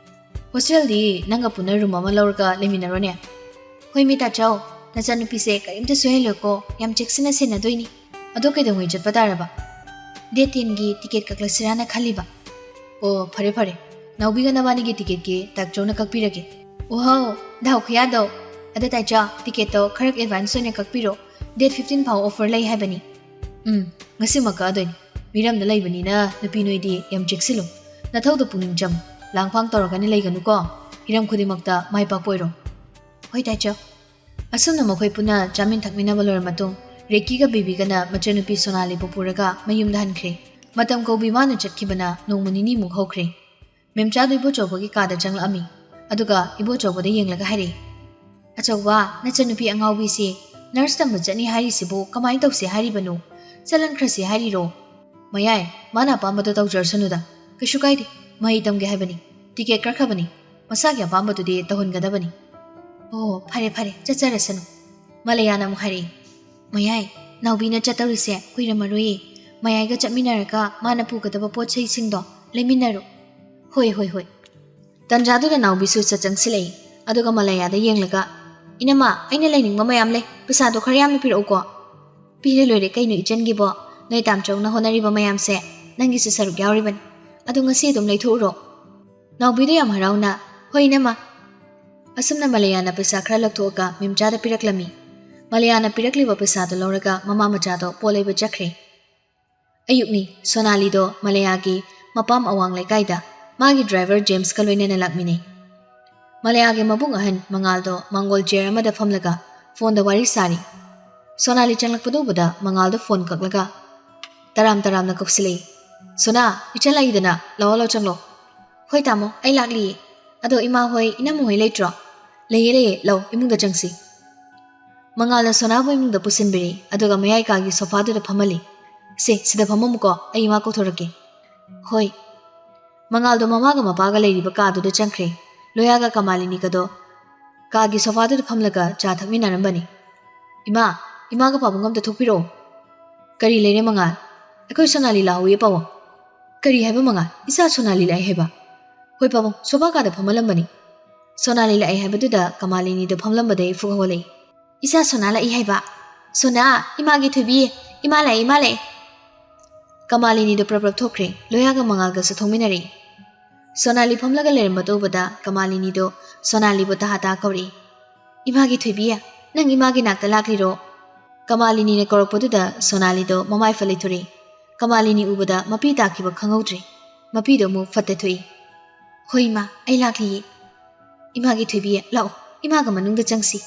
ꯍꯣꯁꯇꯦꯜꯗꯤ ꯅꯪꯒ ꯄꯨꯟꯅ ꯔꯨꯝ ꯑꯃ ꯂꯧꯔꯒ ꯂꯩꯃꯤꯟꯅꯔꯣꯅꯦ꯫ ꯍꯣꯏ ꯃꯤ ꯇꯥꯆꯧ, ꯅꯆꯥꯅꯨꯄꯤꯁꯦ ꯀꯔꯤꯝꯇ ꯁꯣꯏꯍꯜꯂꯣꯏꯀꯣ, ꯌꯥꯝ ꯆꯦꯛꯁꯤꯟꯅ ꯁꯦꯟꯅꯗꯣꯏꯅꯤ꯫ ꯑꯗꯣ ꯀꯩꯗꯧꯉꯩ ꯆꯠꯄ ꯇꯥꯔꯕ?" "ꯗꯦꯠ ꯇꯦꯟꯒꯤ ꯇꯤꯀꯦꯠ ꯀꯛꯂꯁꯤꯔꯥꯅ ꯈꯜꯂꯤꯕ꯫" "ꯑꯣ, ꯐꯔꯦ ꯐꯔꯦ, ꯅꯥꯎꯕꯤꯒ ꯅꯕꯥꯅꯤꯒꯤ ꯇꯤꯀꯦꯠꯀꯤ ꯇꯥꯆꯧꯅ ꯀꯛꯄꯤꯔꯒꯦ꯫" "ꯑꯣꯍꯣ, ꯗꯥꯎ ꯈꯨꯌꯥꯗꯣ꯫ ꯑꯗ ꯇꯥꯆꯧ, ꯇꯤꯀꯦꯠꯇꯣ ꯈꯔ ꯑꯦꯗꯚꯥꯟꯁ ꯑꯣꯏꯅ ꯀꯛꯄꯤꯔꯣ, ꯗꯦꯠ ꯐꯤꯐꯇꯤꯟ ꯐꯥꯎ ꯑꯣꯐꯔ ꯂꯩ ꯍꯥꯏꯕꯅꯤ꯫" "ꯎꯝ, ꯉꯁꯤꯃꯛ ꯀꯛꯑꯗꯣꯏꯅꯤ꯫ ꯃꯤꯔꯝꯗ ꯂꯩꯕꯅꯤꯅ ꯅꯨꯄꯤ ꯅꯣꯏꯗꯤ ꯌꯥꯝ ꯆꯦꯛꯁꯤꯜꯂꯨ꯫ ꯅꯊꯧꯗ ꯄꯨꯛꯅꯤꯡ ꯆꯪꯉꯨ꯫ ꯂꯥꯡꯐꯥꯡ ꯇꯧꯔꯒꯅ ꯂꯩꯒꯅꯨꯀꯣ꯫ ꯍꯤꯔꯝ ꯈꯨꯗꯤꯡꯃꯛꯇ ꯃꯥꯏ ꯄꯥꯛꯄ ꯑꯣꯏꯔꯣ꯫" "ꯍꯣꯏ ꯇꯥꯆꯧ꯫" ꯑꯁꯨꯝꯅ ꯃꯈꯣꯏ ꯄꯨꯟꯅ ꯆꯥꯃꯤꯟ ꯊꯛꯃꯤꯟꯅꯕ ꯂꯣꯏꯔ ꯃꯇꯨꯡ, ꯔꯦꯀꯤꯒ ꯕꯦꯕꯤꯒꯅ ꯃꯆꯟꯅꯨꯄꯤ ꯁꯣꯅꯥꯂꯤꯕꯨ ꯄꯨꯔꯒ ꯃꯌꯨꯝꯗ ꯍꯟꯈ꯭ꯔꯦ꯫ ꯃꯇꯝ ꯀꯧꯕꯤ ꯃꯥꯅ ꯆꯠꯈꯤꯕꯅ ꯅꯣꯡꯃ ꯅꯤꯅꯤꯃꯨꯛ ꯍꯧꯈ꯭ꯔꯦ꯫ ꯃꯦꯝꯆꯥꯗꯨ ꯏꯕꯣꯆꯧꯕꯒꯤ ꯀꯥꯗ ꯆꯪꯂꯛꯑꯝꯃꯤ, ꯑꯗꯨꯒ ꯏꯕꯣꯆꯧꯕꯗ ꯌꯦꯡꯂꯒ ꯍꯥꯏꯔꯛꯏ, "ꯑꯆꯧꯕ, ꯅꯆꯟꯅꯨꯄꯤ ꯑꯉꯥꯎꯕꯤꯁꯤ ꯅꯔꯁ ꯇꯝꯕ ꯆꯠꯅꯤ ꯍꯥꯏꯔꯤꯁꯤꯕꯨ ꯀꯃꯥꯏꯅ ꯇꯧꯁꯤ ꯍꯥꯏꯔꯤꯕꯅꯣ? ꯆꯠꯍꯟꯈ꯭ꯔꯁꯤ ꯍꯥꯏꯔꯤꯔꯣ?" "ꯃꯌꯥꯏ, ꯃꯥꯅ ꯑꯄꯥꯝꯕꯗꯣ ꯇꯧꯖꯔꯁꯅꯨꯗ꯫ ꯀꯩꯁꯨ ꯀꯥꯏꯗꯦ, ꯃꯍꯩ ꯇꯝꯒꯦ ꯍꯥꯏꯕꯅꯤ꯫ ꯇꯤꯀꯦꯠ ꯀꯛꯈ꯭ꯔꯕꯅꯤ꯫ ꯃꯁꯥꯒꯤ ꯑꯄꯥꯝꯕꯗꯨꯗꯤ ꯇꯧꯍꯟꯒꯗꯕꯅꯤ꯫" "ꯑꯣ, ꯐꯔꯦ ꯐꯔꯦ, ꯆꯠꯆꯔꯁꯅꯨ꯫" ꯃꯂꯌꯥꯅ ꯑꯃꯨꯛ ꯍꯥꯏꯔꯛꯏ, "ꯃꯌꯥꯏ, ꯅꯥꯎꯕꯤꯅ ꯆꯠꯇꯧꯔꯤꯁꯦ ꯀꯨꯏꯔꯝꯃꯔꯣꯏꯌꯦ꯫ ꯃꯌꯥꯏꯒ ꯆꯠꯃꯤꯟꯅꯔꯒ ꯃꯥꯅ ꯄꯨꯒꯗꯕ ꯄꯣꯠ ꯆꯩꯁꯤꯡꯗꯣ ꯂꯩꯃꯤꯟꯅꯔꯨ꯫" "ꯍꯣꯏ, ꯍꯣꯏ, ꯍꯣꯏ꯫" ꯇꯟꯖꯥꯗꯨꯗ ꯅꯥꯎꯕꯤꯁꯨ ꯆꯠ ꯆꯪꯁꯤꯜꯂꯛꯏ꯫ ꯑꯗꯨꯒ ꯃꯂꯌꯥꯗ ꯌꯦꯡꯂꯒ, "ꯏꯅꯝꯃ, ꯑꯩꯅ ꯂꯩꯅꯤꯡꯕ ꯃꯌꯥꯝ ꯂꯩ꯫ ꯄꯩꯁꯥꯗꯣ ꯈꯔ ꯌꯥꯝꯅ ꯄꯤꯔꯛꯎꯀꯣ꯫" "ꯄꯤꯔ ꯂꯣꯏꯔꯦ ꯀꯩꯅꯣ ꯏꯆꯟꯒꯤꯕꯣ? ꯅꯣꯏ ꯇꯥꯝꯆꯧꯅ ꯍꯣꯠꯅꯔꯤꯕ ꯃꯌꯥꯝꯁꯦ ꯅꯪꯒꯤꯁꯨ ꯁꯔꯨꯛ ꯌꯥꯎꯔꯤꯕꯅꯤ꯫ ꯑꯗꯣ ꯉꯁꯤ ꯑꯗꯨꯝ ꯂꯩꯊꯣꯛꯎꯔꯣ꯫ ꯅꯥꯎꯕꯤꯗꯣ ꯌꯥꯝ ꯍꯔꯥꯎꯅ, "ꯍꯣꯏ, ꯏꯅꯝꯃ"꯫ ꯑꯁꯨꯝꯅ ꯃꯂꯌꯥꯅ ꯄꯩꯁꯥ ꯈꯔ ꯂꯧꯊꯣꯛꯑꯒ ꯃꯦꯝꯆꯥꯗ ꯄꯤꯔꯛꯂꯝꯃꯤ꯫ ꯃꯂꯌꯥꯅ ꯄꯤꯔꯛꯂꯤꯕ ꯄꯩꯁꯥꯗꯣ ꯂꯧꯔꯒ ꯃꯃꯥ ꯃꯆꯥꯗꯣ ꯄꯣꯠ ꯂꯩꯕ ꯆꯠꯈ꯭ꯔꯦ꯫ ꯑꯌꯨꯛꯅꯤ, ꯁꯣꯅꯥꯂꯤꯗꯣ ꯃꯂꯌꯥꯒꯤ ꯃꯄꯥꯝ ꯑꯋꯥꯡ ꯂꯩꯀꯥꯏꯗ ꯃꯥꯒꯤ ꯗ꯭ꯔꯥꯏꯚꯔ ꯖꯦꯝꯁꯀ ꯂꯣꯏꯅꯅ ꯂꯥꯛꯃꯤꯟꯅꯩ꯫ ꯃꯂꯌꯥꯒꯤ ꯃꯕꯨꯡ ꯑꯍꯟ ꯃꯉꯥꯜꯗꯣ ꯃꯥꯡꯒꯣꯜ ꯆꯤꯌꯔ ꯑꯃꯗ ꯐꯝꯂꯒ ꯐꯣꯟꯗ ꯋꯥꯔꯤ ꯁꯥꯔꯤ꯫ ꯁꯣꯅꯥꯂꯤ ꯆꯪꯂꯛꯄꯗꯨ ꯎꯕꯗ ꯃꯉꯥꯜꯗꯣ ꯐꯣꯟ ꯀꯛꯂꯒ ꯇꯔꯥꯝ ꯇꯔꯥꯝꯅ ꯀꯧꯁꯤꯜꯂꯛꯏ꯫ "ꯁꯣꯅꯥ, ꯏꯆꯜ ꯂꯥꯛꯏꯗꯅ, ꯂꯥꯛꯑꯣ, ꯂꯥꯛꯑꯣ, ꯆꯪꯂꯣ"꯫ "ꯍꯣꯏ ꯇꯥꯃꯣ, ꯑꯩ ꯂꯥꯛꯂꯤꯌꯦ꯫ ꯑꯗꯣ ꯏꯃꯥ ꯍꯣꯏ, ꯏꯅꯝꯃ ꯍꯣꯏ ꯂꯩꯇ꯭ꯔꯣ?" "ꯂꯩꯌꯦ, ꯂꯩꯌꯦ, ꯂꯥꯛꯑꯣ, ꯏꯃꯨꯡꯗ ꯆꯪꯁꯤ"꯫ ꯃꯉꯥꯜꯅ ꯁꯣꯅꯥꯕꯨ ꯏꯃꯨꯡꯗ ꯄꯨꯁꯤꯟꯕꯤꯔꯦ, ꯑꯗꯨꯒ ꯃꯌꯥꯏ ꯀꯥꯒꯤ ꯁꯣꯐꯥꯗꯨꯗ ꯐꯝꯍꯜꯂꯤ꯫ "ꯁꯦ, ꯁꯤꯗ ꯐꯝꯃꯝꯃꯨꯀꯣ, ꯑꯩ ꯏꯃꯥ ꯀꯧꯊꯣꯔꯛꯀꯦ"꯫ "ꯍꯣꯏ"꯫ ꯃꯉꯥꯜꯗꯣ ꯃꯃꯥꯒ ꯃꯄꯥꯒ ꯂꯩꯔꯤꯕ ꯀꯥꯗꯨꯗ ꯆꯪꯈ꯭ꯔꯦ꯫ ꯂꯣꯌꯥꯒ ꯀꯃꯥꯂꯤꯅꯤꯒꯗꯣ ꯀꯥꯒꯤ ꯁꯣꯐꯥꯗꯨꯗ ꯐꯝꯂꯒ ꯆꯥ ꯊꯛꯃꯤꯟꯅꯔꯝꯕꯅꯤ꯫ "ꯏꯃꯥ, ꯏꯃꯥꯒ ꯄꯥꯕꯨꯡ ꯑꯝꯇ ꯊꯣꯛꯄꯤꯔꯛꯑꯣ"꯫ "ꯀꯔꯤ ꯂꯩꯔꯦ ꯃꯉꯥꯜ?" "ꯑꯩꯈꯣꯏ ꯁꯣꯅꯥꯂꯤ ꯂꯥꯛꯍꯧꯏ ꯄꯥꯕꯨꯡ"꯫ "ꯀꯔꯤ ꯍꯥꯏꯕ ꯃꯉꯥꯜ? ꯏꯆꯥ ꯁꯣꯅꯥꯂꯤ ꯂꯥꯛꯑꯦ ꯍꯥꯏꯕ?" "ꯍꯣꯏ ꯄꯥꯕꯨꯡ, ꯁꯣꯐꯥ ꯀꯥꯗ ꯐꯝꯍꯜꯂꯝꯕꯅꯤ"꯫ ꯁꯣꯅꯥꯂꯤ ꯂꯥꯛꯑꯦ ꯍꯥꯏꯕꯗꯨꯗ ꯀꯃꯥꯂꯤꯅꯤꯗꯣ ꯐꯝꯂꯝꯕꯗꯩ ꯐꯨꯛ ꯍꯧꯒꯠꯂꯛꯏ꯫ "ꯏꯆꯥ ꯁꯣꯅꯥ ꯂꯥꯛꯏ ꯍꯥꯏꯕ? ꯁꯣꯅꯥ, ꯏꯃꯥꯒꯤ ꯊꯣꯏꯕꯤ, ꯏꯃꯥ ꯂꯥꯛꯑꯦ, ꯏꯃꯥ ꯂꯥꯛꯑꯦ"꯫ ꯀꯃꯥꯂꯤꯅꯤꯗꯣ ꯄ꯭ꯔꯞ ꯄ꯭ꯔꯞ ꯊꯣꯛꯈ꯭ꯔꯦ꯫ ꯂꯣꯌꯥꯒ ꯃꯉꯥꯜꯒꯁꯨ ꯊꯣꯛꯃꯤꯟꯅꯔꯛꯏ꯫ ꯁꯣꯅꯥꯂꯤ ꯐꯝꯂꯒ ꯂꯩꯔꯝꯕꯗꯨ ꯎꯕꯗ ꯀꯃꯥꯂꯤꯅꯤꯗꯣ ꯁꯣꯅꯥꯂꯤꯕꯨ ꯇꯍꯥ ꯇꯍꯥ ꯀꯧꯔꯛꯏ꯫ "ꯏꯃꯥꯒꯤ ꯊꯣꯏꯕꯤ, ꯅꯪ ꯏꯃꯥꯒꯤ ꯅꯥꯛꯇ ꯂꯥꯛꯂꯤꯔꯣ?" ꯀꯃꯥꯂꯤꯅꯤꯅ ꯀꯧꯔꯛꯄꯗꯨꯗ ꯁꯣꯅꯥꯂꯤꯗꯣ ꯃꯃꯥꯏ ꯐꯠ ꯂꯩꯊꯣꯔꯛꯏ꯫ ꯀꯃꯥꯂꯤꯅꯤ ꯎꯕꯗ ꯃꯄꯤ ꯇꯥꯈꯤꯕ ꯈꯪꯍꯧꯗ꯭ꯔꯦ꯫ ꯃꯄꯤꯗꯣ ꯑꯃꯨꯛ ꯐꯠ ꯇꯩꯊꯣꯛꯏ꯫ "ꯍꯣꯏ ꯏꯃꯥ, ꯑꯩ ꯂꯥꯛꯂꯤꯌꯦ꯫ ꯏꯃꯥꯒꯤ ꯊꯣꯏꯕꯤ, ꯂꯥꯛꯑꯣ, ꯏꯃꯥꯒ ꯃꯅꯨꯡꯗ ꯆꯪꯁꯤ"꯫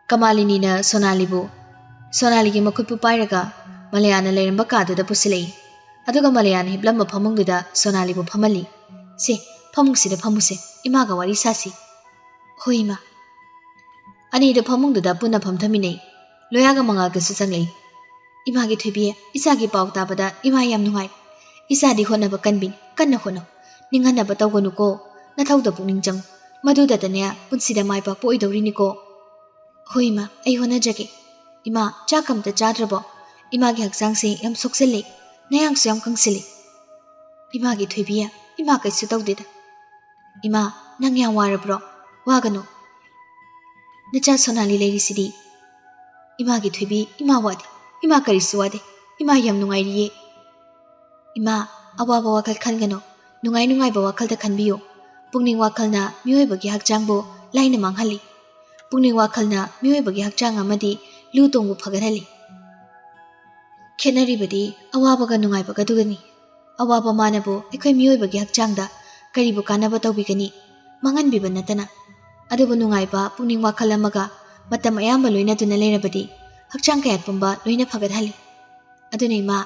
ꯀꯃꯥꯂꯤꯅꯤꯅ ꯁꯣꯅꯥꯂꯤꯕꯨ, ꯁꯣꯅꯥꯂꯤꯒꯤ ꯃꯈꯨꯠꯄꯨ ꯄꯥꯏꯔꯒ ꯃꯂꯌꯥꯅ ꯂꯩꯔꯝꯕ ꯀꯥꯗꯨꯗ ꯄꯨꯁꯤꯜꯂꯛꯏ꯫ ꯑꯗꯨꯒ ꯃꯂꯌꯥꯅ ꯍꯤꯞꯂꯝꯕ ꯐꯃꯨꯡꯗꯨꯗ ꯁꯣꯅꯥꯂꯤꯕꯨ ꯐꯝꯍꯜꯂꯤ꯫ "ꯁꯦ, ꯐꯃꯨꯡꯁꯤꯗ ꯐꯝꯃꯨꯁꯦ, ꯏꯃꯥꯒ ꯋꯥꯔꯤ ꯁꯥꯁꯤ"꯫ "ꯍꯣꯏ ꯏꯃꯥ"꯫ ꯑꯅꯤꯗꯨ ꯐꯃꯨꯡꯗꯨꯗ ꯄꯨꯟꯅ ꯐꯝꯊꯃꯤꯟꯅꯩ꯫ ꯂꯣꯌꯥꯒ ꯃꯉꯥꯜꯒꯁꯨ ꯆꯪꯂꯛꯏ꯫ "ꯏꯃꯥꯒꯤ ꯊꯣꯏꯕꯤ, ꯏꯆꯥꯒꯤ ꯄꯥꯎ ꯇꯥꯕꯗ ꯏꯃꯥ ꯌꯥꯝ ꯅꯨꯡꯉꯥꯏ꯫ ꯏꯆꯥꯗꯤ ꯍꯣꯠꯅꯕ ꯀꯟꯕꯤꯅꯤ, ꯀꯟꯅ ꯍꯣꯠꯅꯧ꯫ ꯅꯤꯡꯍꯟꯅꯕ ꯇꯧꯒꯅꯨꯀꯣ꯫ ꯅꯊꯧꯗ ꯄꯨꯛꯅꯤꯡ ꯆꯪꯉꯨ꯫ ꯃꯗꯨꯗꯇꯅꯦ ꯄꯨꯟꯁꯤꯗ ꯃꯥꯏ ꯄꯥꯛꯄ ꯑꯣꯏꯗꯧꯔꯤꯅꯤꯀꯣ"꯫ "ꯍꯣꯏ ꯏꯃꯥ, ꯑꯩ ꯍꯣꯠꯅꯖꯒꯦ꯫ ꯏꯃꯥ, ꯆꯥꯛ ꯑꯝꯇ ꯆꯥꯗ꯭ꯔꯕꯣ? ꯏꯃꯥꯒꯤ ꯍꯛꯆꯥꯡꯁꯦ ꯌꯥꯝ ꯁꯣꯛꯆꯜꯂꯦ, ꯅꯌꯥꯡꯁꯨ ꯌꯥꯝ ꯀꯪꯁꯤꯜꯂꯦ"꯫ "ꯏꯃꯥꯒꯤ ꯊꯣꯏꯕꯤ, ꯏꯃꯥ ꯀꯩꯁꯨ ꯇꯧꯗꯦꯗ"꯫ "ꯏꯃꯥ, ꯅꯪ ꯌꯥꯝ ꯋꯥꯔꯕ꯭ꯔꯣ? ꯋꯥꯒꯅꯨ꯫ ꯅꯆꯥ ꯁꯣꯅꯥꯂꯤ ꯂꯩꯔꯤꯁꯤꯗꯤ"꯫ "ꯏꯃꯥꯒꯤ ꯊꯣꯏꯕꯤ, ꯏꯃꯥ ꯋꯥꯗꯦ꯫ ꯏꯃꯥ ꯀꯔꯤꯁꯨ ꯋꯥꯗꯦ꯫ ꯏꯃꯥ ꯌꯥꯝ ꯅꯨꯡꯉꯥꯏꯔꯤꯌꯦ"꯫ ꯏꯃꯥ, ꯑꯋꯥꯕ ꯋꯥꯈꯜ ꯈꯟꯒꯅꯨ, ꯅꯨꯡꯉꯥꯏ ꯅꯨꯡꯉꯥꯏꯕ ꯋꯥꯈꯜꯗ ꯈꯟꯕꯤꯌꯨ꯫ ꯄꯨꯛꯅꯤꯡ ꯋꯥꯈꯜꯅ ꯃꯤꯑꯣꯏꯕꯒꯤ ꯍꯛꯆꯥꯡꯕꯨ ꯂꯥꯏꯅ ꯃꯥꯡꯍꯜꯂꯤ꯫ ꯄꯨꯛꯅꯤꯡ ꯋꯥꯈꯜꯅ ꯃꯤꯑꯣꯏꯕꯒꯤ ꯍꯛꯆꯥꯡ ꯑꯃꯗꯤ ꯂꯨ ꯇꯣꯡꯕꯨ ꯐꯒꯠꯍꯜꯂꯤ꯫ ꯈꯦꯠꯅꯔꯤꯕꯗꯤ ꯑꯋꯥꯕꯒ ꯅꯨꯡꯉꯥꯏꯕꯒꯗꯨꯒꯅꯤ꯫ ꯑꯋꯥꯕ ꯃꯥꯅꯕꯨ ꯑꯩꯈꯣꯏ ꯃꯤꯑꯣꯏꯕꯒꯤ ꯍꯛꯆꯥꯡꯗ ꯀꯔꯤꯕꯨ ꯀꯥꯟꯅꯕ ꯇꯧꯕꯤꯒꯅꯤ? ꯃꯥꯡꯍꯟꯕꯤꯕ ꯅꯠꯇꯅ꯫ ꯑꯗꯨꯕꯨ ꯅꯨꯡꯉꯥꯏꯕ ꯄꯨꯛꯅꯤꯡ ꯋꯥꯈꯜ ꯑꯃꯒ ꯃꯇꯝ ꯑꯌꯥꯝꯕ ꯂꯣꯏꯅꯗꯨꯅ ꯂꯩꯔꯕꯗꯤ ꯍꯛꯆꯥꯡ ꯀꯌꯥꯠ ꯄꯨꯝꯕ ꯂꯣꯏꯅ ꯐꯒꯠꯍꯜꯂꯤ꯫ ꯑꯗꯨꯅ ꯏꯃꯥ,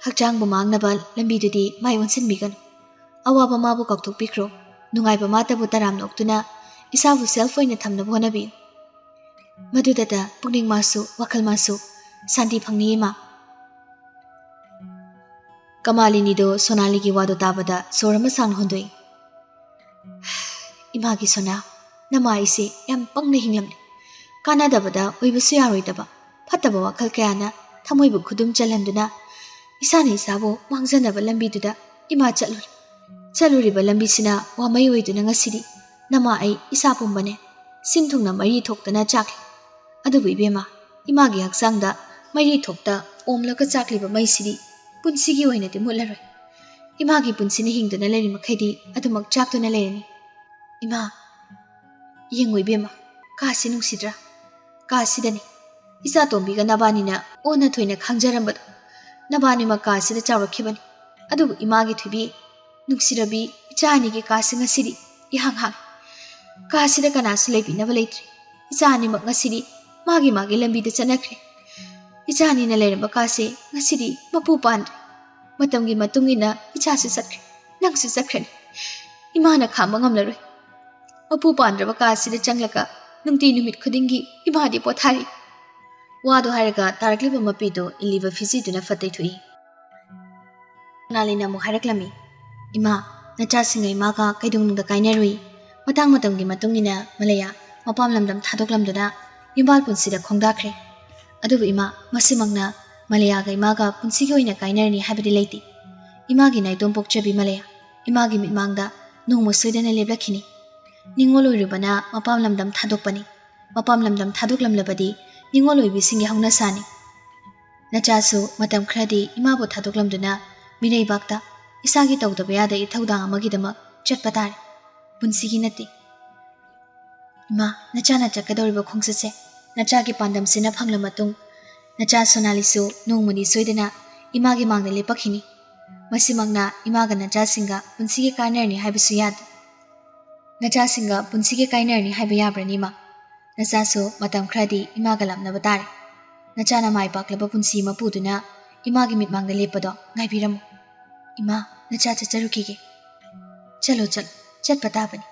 ꯍꯛꯆꯥꯡꯕꯨ ꯃꯥꯡꯅꯕ ꯂꯝꯕꯤꯗꯨꯗꯤ ꯃꯥꯏ ꯑꯣꯟꯁꯤꯟꯕꯤꯒꯅꯨ꯫ ꯑꯋꯥꯕ ꯃꯥꯕꯨ ꯀꯥꯎꯊꯣꯛꯄꯤꯈ꯭ꯔꯣ꯫ ꯅꯨꯡꯉꯥꯏꯕ ꯃꯥꯇꯕꯨ ꯇꯔꯥꯝꯅ ꯑꯣꯛꯇꯨꯅ ꯏꯁꯥꯕꯨ self ꯑꯣꯏꯅ ꯊꯝꯅꯕ ꯍꯣꯠꯅꯕꯤꯌꯨ꯫ ꯃꯗꯨꯗꯇ ꯄꯨꯛꯅꯤꯡ ꯃꯥꯁꯨ ꯋꯥꯈꯜ ꯃꯥꯁꯨ ꯁꯥꯟꯇꯤ ꯐꯪꯅꯤ ꯏꯃꯥ꯫ ꯀꯃꯥꯂꯤꯅꯤꯗꯣ ꯁꯣꯅꯥꯂꯤꯒꯤ ꯋꯥꯗꯣ ꯇꯥꯕꯗ ꯁꯣꯔ ꯑꯃ ꯁꯥꯡꯅ ꯍꯣꯟꯗꯣꯛꯏ꯫ ꯏꯃꯥꯒꯤ ꯁꯣꯅꯥ, ꯅꯃꯥ ꯑꯩꯁꯦ ꯌꯥꯝ ꯄꯪꯅ ꯍꯤꯡꯂꯝꯂꯦ꯫ ꯀꯥꯟꯅꯗꯕꯗ ꯑꯣꯏꯕꯁꯨ ꯌꯥꯔꯣꯏꯗꯕ ꯐꯠꯇꯕ ꯋꯥꯈꯜ ꯀꯌꯥꯅ ꯊꯃꯣꯏꯕꯨ ꯈꯨꯗꯨꯝ ꯆꯜꯍꯟꯗꯨꯅ ꯏꯁꯥꯅ ꯏꯁꯥꯕꯨ ꯃꯥꯡꯖꯅꯕ ꯂꯝꯕꯤꯗꯨꯗ ꯏꯃꯥ ꯆꯠꯂꯨꯔꯦ꯫ ꯆꯠꯂꯨꯔꯤꯕ ꯂꯝꯕꯤꯁꯤꯅ ꯋꯥꯃꯩ ꯑꯣꯏꯗꯨꯅ ꯉꯁꯤꯗꯤ ꯅꯃꯥ ꯑꯩ ꯏꯁꯥ ꯄꯨꯝꯕꯅꯦ ꯁꯤꯟ ꯊꯨꯡꯅ ꯃꯔꯤ ꯊꯣꯛꯇꯅ ꯆꯥꯛꯂꯤ꯫ ꯑꯗꯨꯕꯨ ꯏꯕꯦꯝꯃ, ꯏꯃꯥꯒꯤ ꯍꯛꯆꯥꯡꯗ ꯃꯔꯤ ꯊꯣꯛꯇ ꯑꯣꯝꯂꯒ ꯆꯥꯛꯂꯤꯕ ꯃꯩꯁꯤꯗꯤ ꯄꯨꯟꯁꯤꯒꯤ ꯑꯣꯏꯅꯗꯤ ꯃꯨꯠꯂꯔꯣꯏ꯫ ꯏꯃꯥꯒꯤ ꯄꯨꯟꯁꯤꯅ ꯍꯤꯡꯗꯨꯅ ꯂꯩꯔꯤ ꯃꯈꯩꯗꯤ ꯑꯗꯨꯃꯛ ꯆꯥꯛꯇꯨꯅ ꯂꯩꯔꯅꯤ꯫ ꯏꯃꯥ, ꯌꯦꯡꯉꯨ ꯏꯕꯦꯝꯃ, ꯀꯥꯁꯤ ꯅꯨꯡꯁꯤꯗ꯭ꯔꯥ? ꯀꯥꯁꯤꯗꯅꯤ ꯏꯆꯥ ꯇꯣꯝꯕꯤꯒ ꯅꯕꯥꯅꯤꯅ ꯑꯣꯟꯅ ꯊꯣꯏꯅ ꯈꯥꯡꯖꯔꯝꯕꯗꯣ꯫ ꯅꯕꯥꯅꯤꯃꯛ ꯀꯥꯁꯤꯗ ꯆꯥꯎꯔꯛꯈꯤꯕꯅꯤ꯫ ꯑꯗꯨꯕꯨ ꯏꯃꯥꯒꯤ ꯊꯣꯏꯕꯤ, ꯅꯨꯡꯁꯤꯔꯕꯤ ꯏꯆꯥ ꯑꯅꯤꯒꯤ ꯀꯥꯁꯤ ꯉꯁꯤꯗꯤ ꯏꯍꯥꯡ ꯍꯥꯡꯏ꯫ ꯀꯥꯁꯤꯗ ꯀꯅꯥꯁꯨ ꯂꯩꯕꯤꯅꯕ ꯂꯩꯇ꯭ꯔꯦ꯫ ꯏꯆꯥ ꯑꯅꯤꯃꯛ ꯉꯁꯤꯗꯤ ꯃꯥꯒꯤ ꯃꯥꯒꯤ ꯂꯝꯕꯤꯗ ꯆꯠꯅꯈ꯭ꯔꯦ꯫ ꯏꯆꯥ ꯑꯅꯤꯅ ꯂꯩꯔꯝꯕ ꯀꯥꯁꯦ ꯉꯁꯤꯗꯤ ꯃꯄꯨ ꯄꯥꯟꯗ꯭ꯔꯦ꯫ ꯃꯇꯝꯒꯤ ꯃꯇꯨꯡ ꯏꯟꯅ ꯏꯆꯥꯁꯨ ꯆꯠꯈ꯭ꯔꯦ, ꯅꯪꯁꯨ ꯆꯠꯈ꯭ꯔꯅꯤ꯫ ꯏꯃꯥꯅ ꯈꯥꯝꯕ ꯉꯝꯂꯔꯣꯏ꯫ ꯃꯄꯨ ꯄꯥꯟꯗ꯭ꯔꯕ ꯀꯥꯁꯤꯗ ꯆꯪꯂꯒ ꯅꯨꯡꯇꯤ ꯅꯨꯃꯤꯠ ꯈꯨꯗꯤꯡꯒꯤ ꯏꯃꯥꯗꯤ ꯄꯣꯊꯥꯔꯤ꯫ ꯋꯥꯗꯨ ꯍꯥꯏꯔꯒ ꯇꯥꯔꯛꯂꯤꯕ ꯃꯄꯤꯗꯨ ꯏꯜꯂꯤꯕ ꯐꯤꯖꯤꯗꯨꯅ ꯐꯠ ꯇꯩꯊꯣꯛꯏ꯫ ꯁꯣꯅꯥꯂꯤꯅ ꯑꯃꯨꯛ ꯍꯥꯏꯔꯛꯂꯝꯃꯤ, "ꯏꯃꯥ, ꯅꯆꯥꯁꯤꯡꯒ ꯏꯃꯥꯒ ꯀꯩꯗꯧꯅꯨꯡꯗ ꯀꯥꯏꯅꯔꯨꯏ꯫ ꯃꯇꯥꯡ ꯃꯇꯝꯒꯤ ꯃꯇꯨꯡ ꯏꯟꯅ ꯃꯂꯌꯥ ꯃꯄꯥꯝ ꯂꯝꯗꯝ ꯊꯥꯗꯣꯛꯂꯝꯗꯨꯅ ꯌꯨꯝꯕꯥꯜ ꯄꯨꯟꯁꯤꯗ ꯈꯣꯡꯗꯥꯈ꯭ꯔꯦ꯫ ꯑꯗꯨꯕꯨ ꯏꯃꯥ, ꯃꯁꯤꯃꯛꯅ ꯃꯂꯌꯥꯒ ꯏꯃꯥꯒ ꯄꯨꯟꯁꯤꯒꯤ ꯑꯣꯏꯅ ꯀꯥꯏꯅꯔꯅꯤ ꯍꯥꯏꯕꯗꯤ ꯂꯩꯇꯦ꯫ ꯏꯃꯥꯒꯤ ꯅꯥꯏꯇꯣꯝ ꯄꯣꯛꯆꯕꯤ ꯃꯂꯌꯥ ꯏꯃꯥꯒꯤ ꯃꯤꯠꯃꯥꯡꯗ ꯅꯣꯡꯃ ꯁꯣꯏꯗꯅ ꯂꯦꯞꯂꯛꯈꯤꯅꯤ꯫ ꯅꯤꯡꯉꯣꯜ ꯑꯣꯏꯔꯨꯕꯅ ꯃꯄꯥꯝ ꯂꯝꯗꯝ ꯊꯥꯗꯣꯛꯄꯅꯤ꯫ ꯃꯄꯥꯝ ꯂꯝꯗꯝ ꯊꯥꯗꯣꯛꯂꯝꯂꯕꯗꯤ ꯅꯤꯡꯉꯣꯜ ꯑꯣꯏꯕꯤꯁꯤꯡꯒꯤ ꯍꯧꯅꯁꯥꯅꯤ꯫ ꯅꯆꯥꯁꯨ ꯃꯇꯝ ꯈꯔꯗꯤ ꯏꯃꯥꯕꯨ ꯊꯥꯗꯣꯛꯂꯝꯗꯨꯅ ꯃꯤꯔꯩꯕꯥꯛꯇ ꯏꯁꯥꯒꯤ ꯇꯧꯗꯕ ꯌꯥꯗ ꯏꯊꯧꯗꯥꯡ ꯑꯃꯒꯤꯗꯃꯛ ꯆꯠꯄ ꯇꯥꯔꯦ꯫ ꯄꯨꯟꯁꯤꯒꯤ ꯅꯠꯇꯦ꯫ ꯏꯃꯥ, ꯅꯆꯥꯅ ꯆꯠꯀꯗꯧꯔꯤꯕ ꯈꯣꯡꯆꯠꯁꯦ ꯅꯆꯥꯒꯤ ꯄꯥꯟꯗꯝꯁꯤꯅ ꯐꯪꯂ ꯃꯇꯨꯡ, ꯅꯆꯥ ꯁꯣꯅꯥꯂꯤꯁꯨ ꯅꯣꯡꯃꯗꯤ ꯁꯣꯏꯗꯅ ꯏꯃꯥꯒꯤ ꯃꯥꯡꯗ ꯂꯦꯞꯄꯛꯈꯤꯅꯤ꯫ ꯃꯁꯤꯃꯛꯅ ꯏꯃꯥꯒ ꯅꯆꯥꯁꯤꯡꯒ ꯄꯨꯟꯁꯤꯒꯤ ꯀꯥꯏꯅꯔꯅꯤ ꯍꯥꯏꯕꯁꯨ ꯌꯥꯗꯦ꯫ ꯅꯆꯥꯁꯤꯡꯒ ꯄꯨꯟꯁꯤꯒꯤ ꯀꯥꯏꯅꯔꯅꯤ ꯍꯥꯏꯕ ꯌꯥꯕ꯭ꯔꯅꯤ, ꯏꯃꯥ? ꯅꯆꯥꯁꯨ ꯃꯇꯝ ꯈꯔꯗꯤ ꯏꯃꯥꯒ ꯂꯥꯞꯅꯕ ꯇꯥꯔꯦ꯫ ꯅꯆꯥꯅ ꯃꯥꯏ ꯄꯥꯛꯂꯕ ꯄꯨꯟꯁꯤ ꯑꯃ ꯄꯨꯗꯨꯅ ꯏꯃꯥꯒꯤ ꯃꯤꯠꯃꯥꯡꯗ ꯂꯦꯞꯄꯗꯣ ꯉꯥꯏꯕꯤꯔꯝꯃꯨ꯫ ꯏꯃꯥ, ꯅꯆꯥ ꯆꯠꯆꯔꯨꯈꯤꯒꯦ꯫ ꯆꯠꯂꯣ, ꯆꯠꯂꯣ, ꯆꯠꯄ ꯇꯥꯕꯅꯤ꯫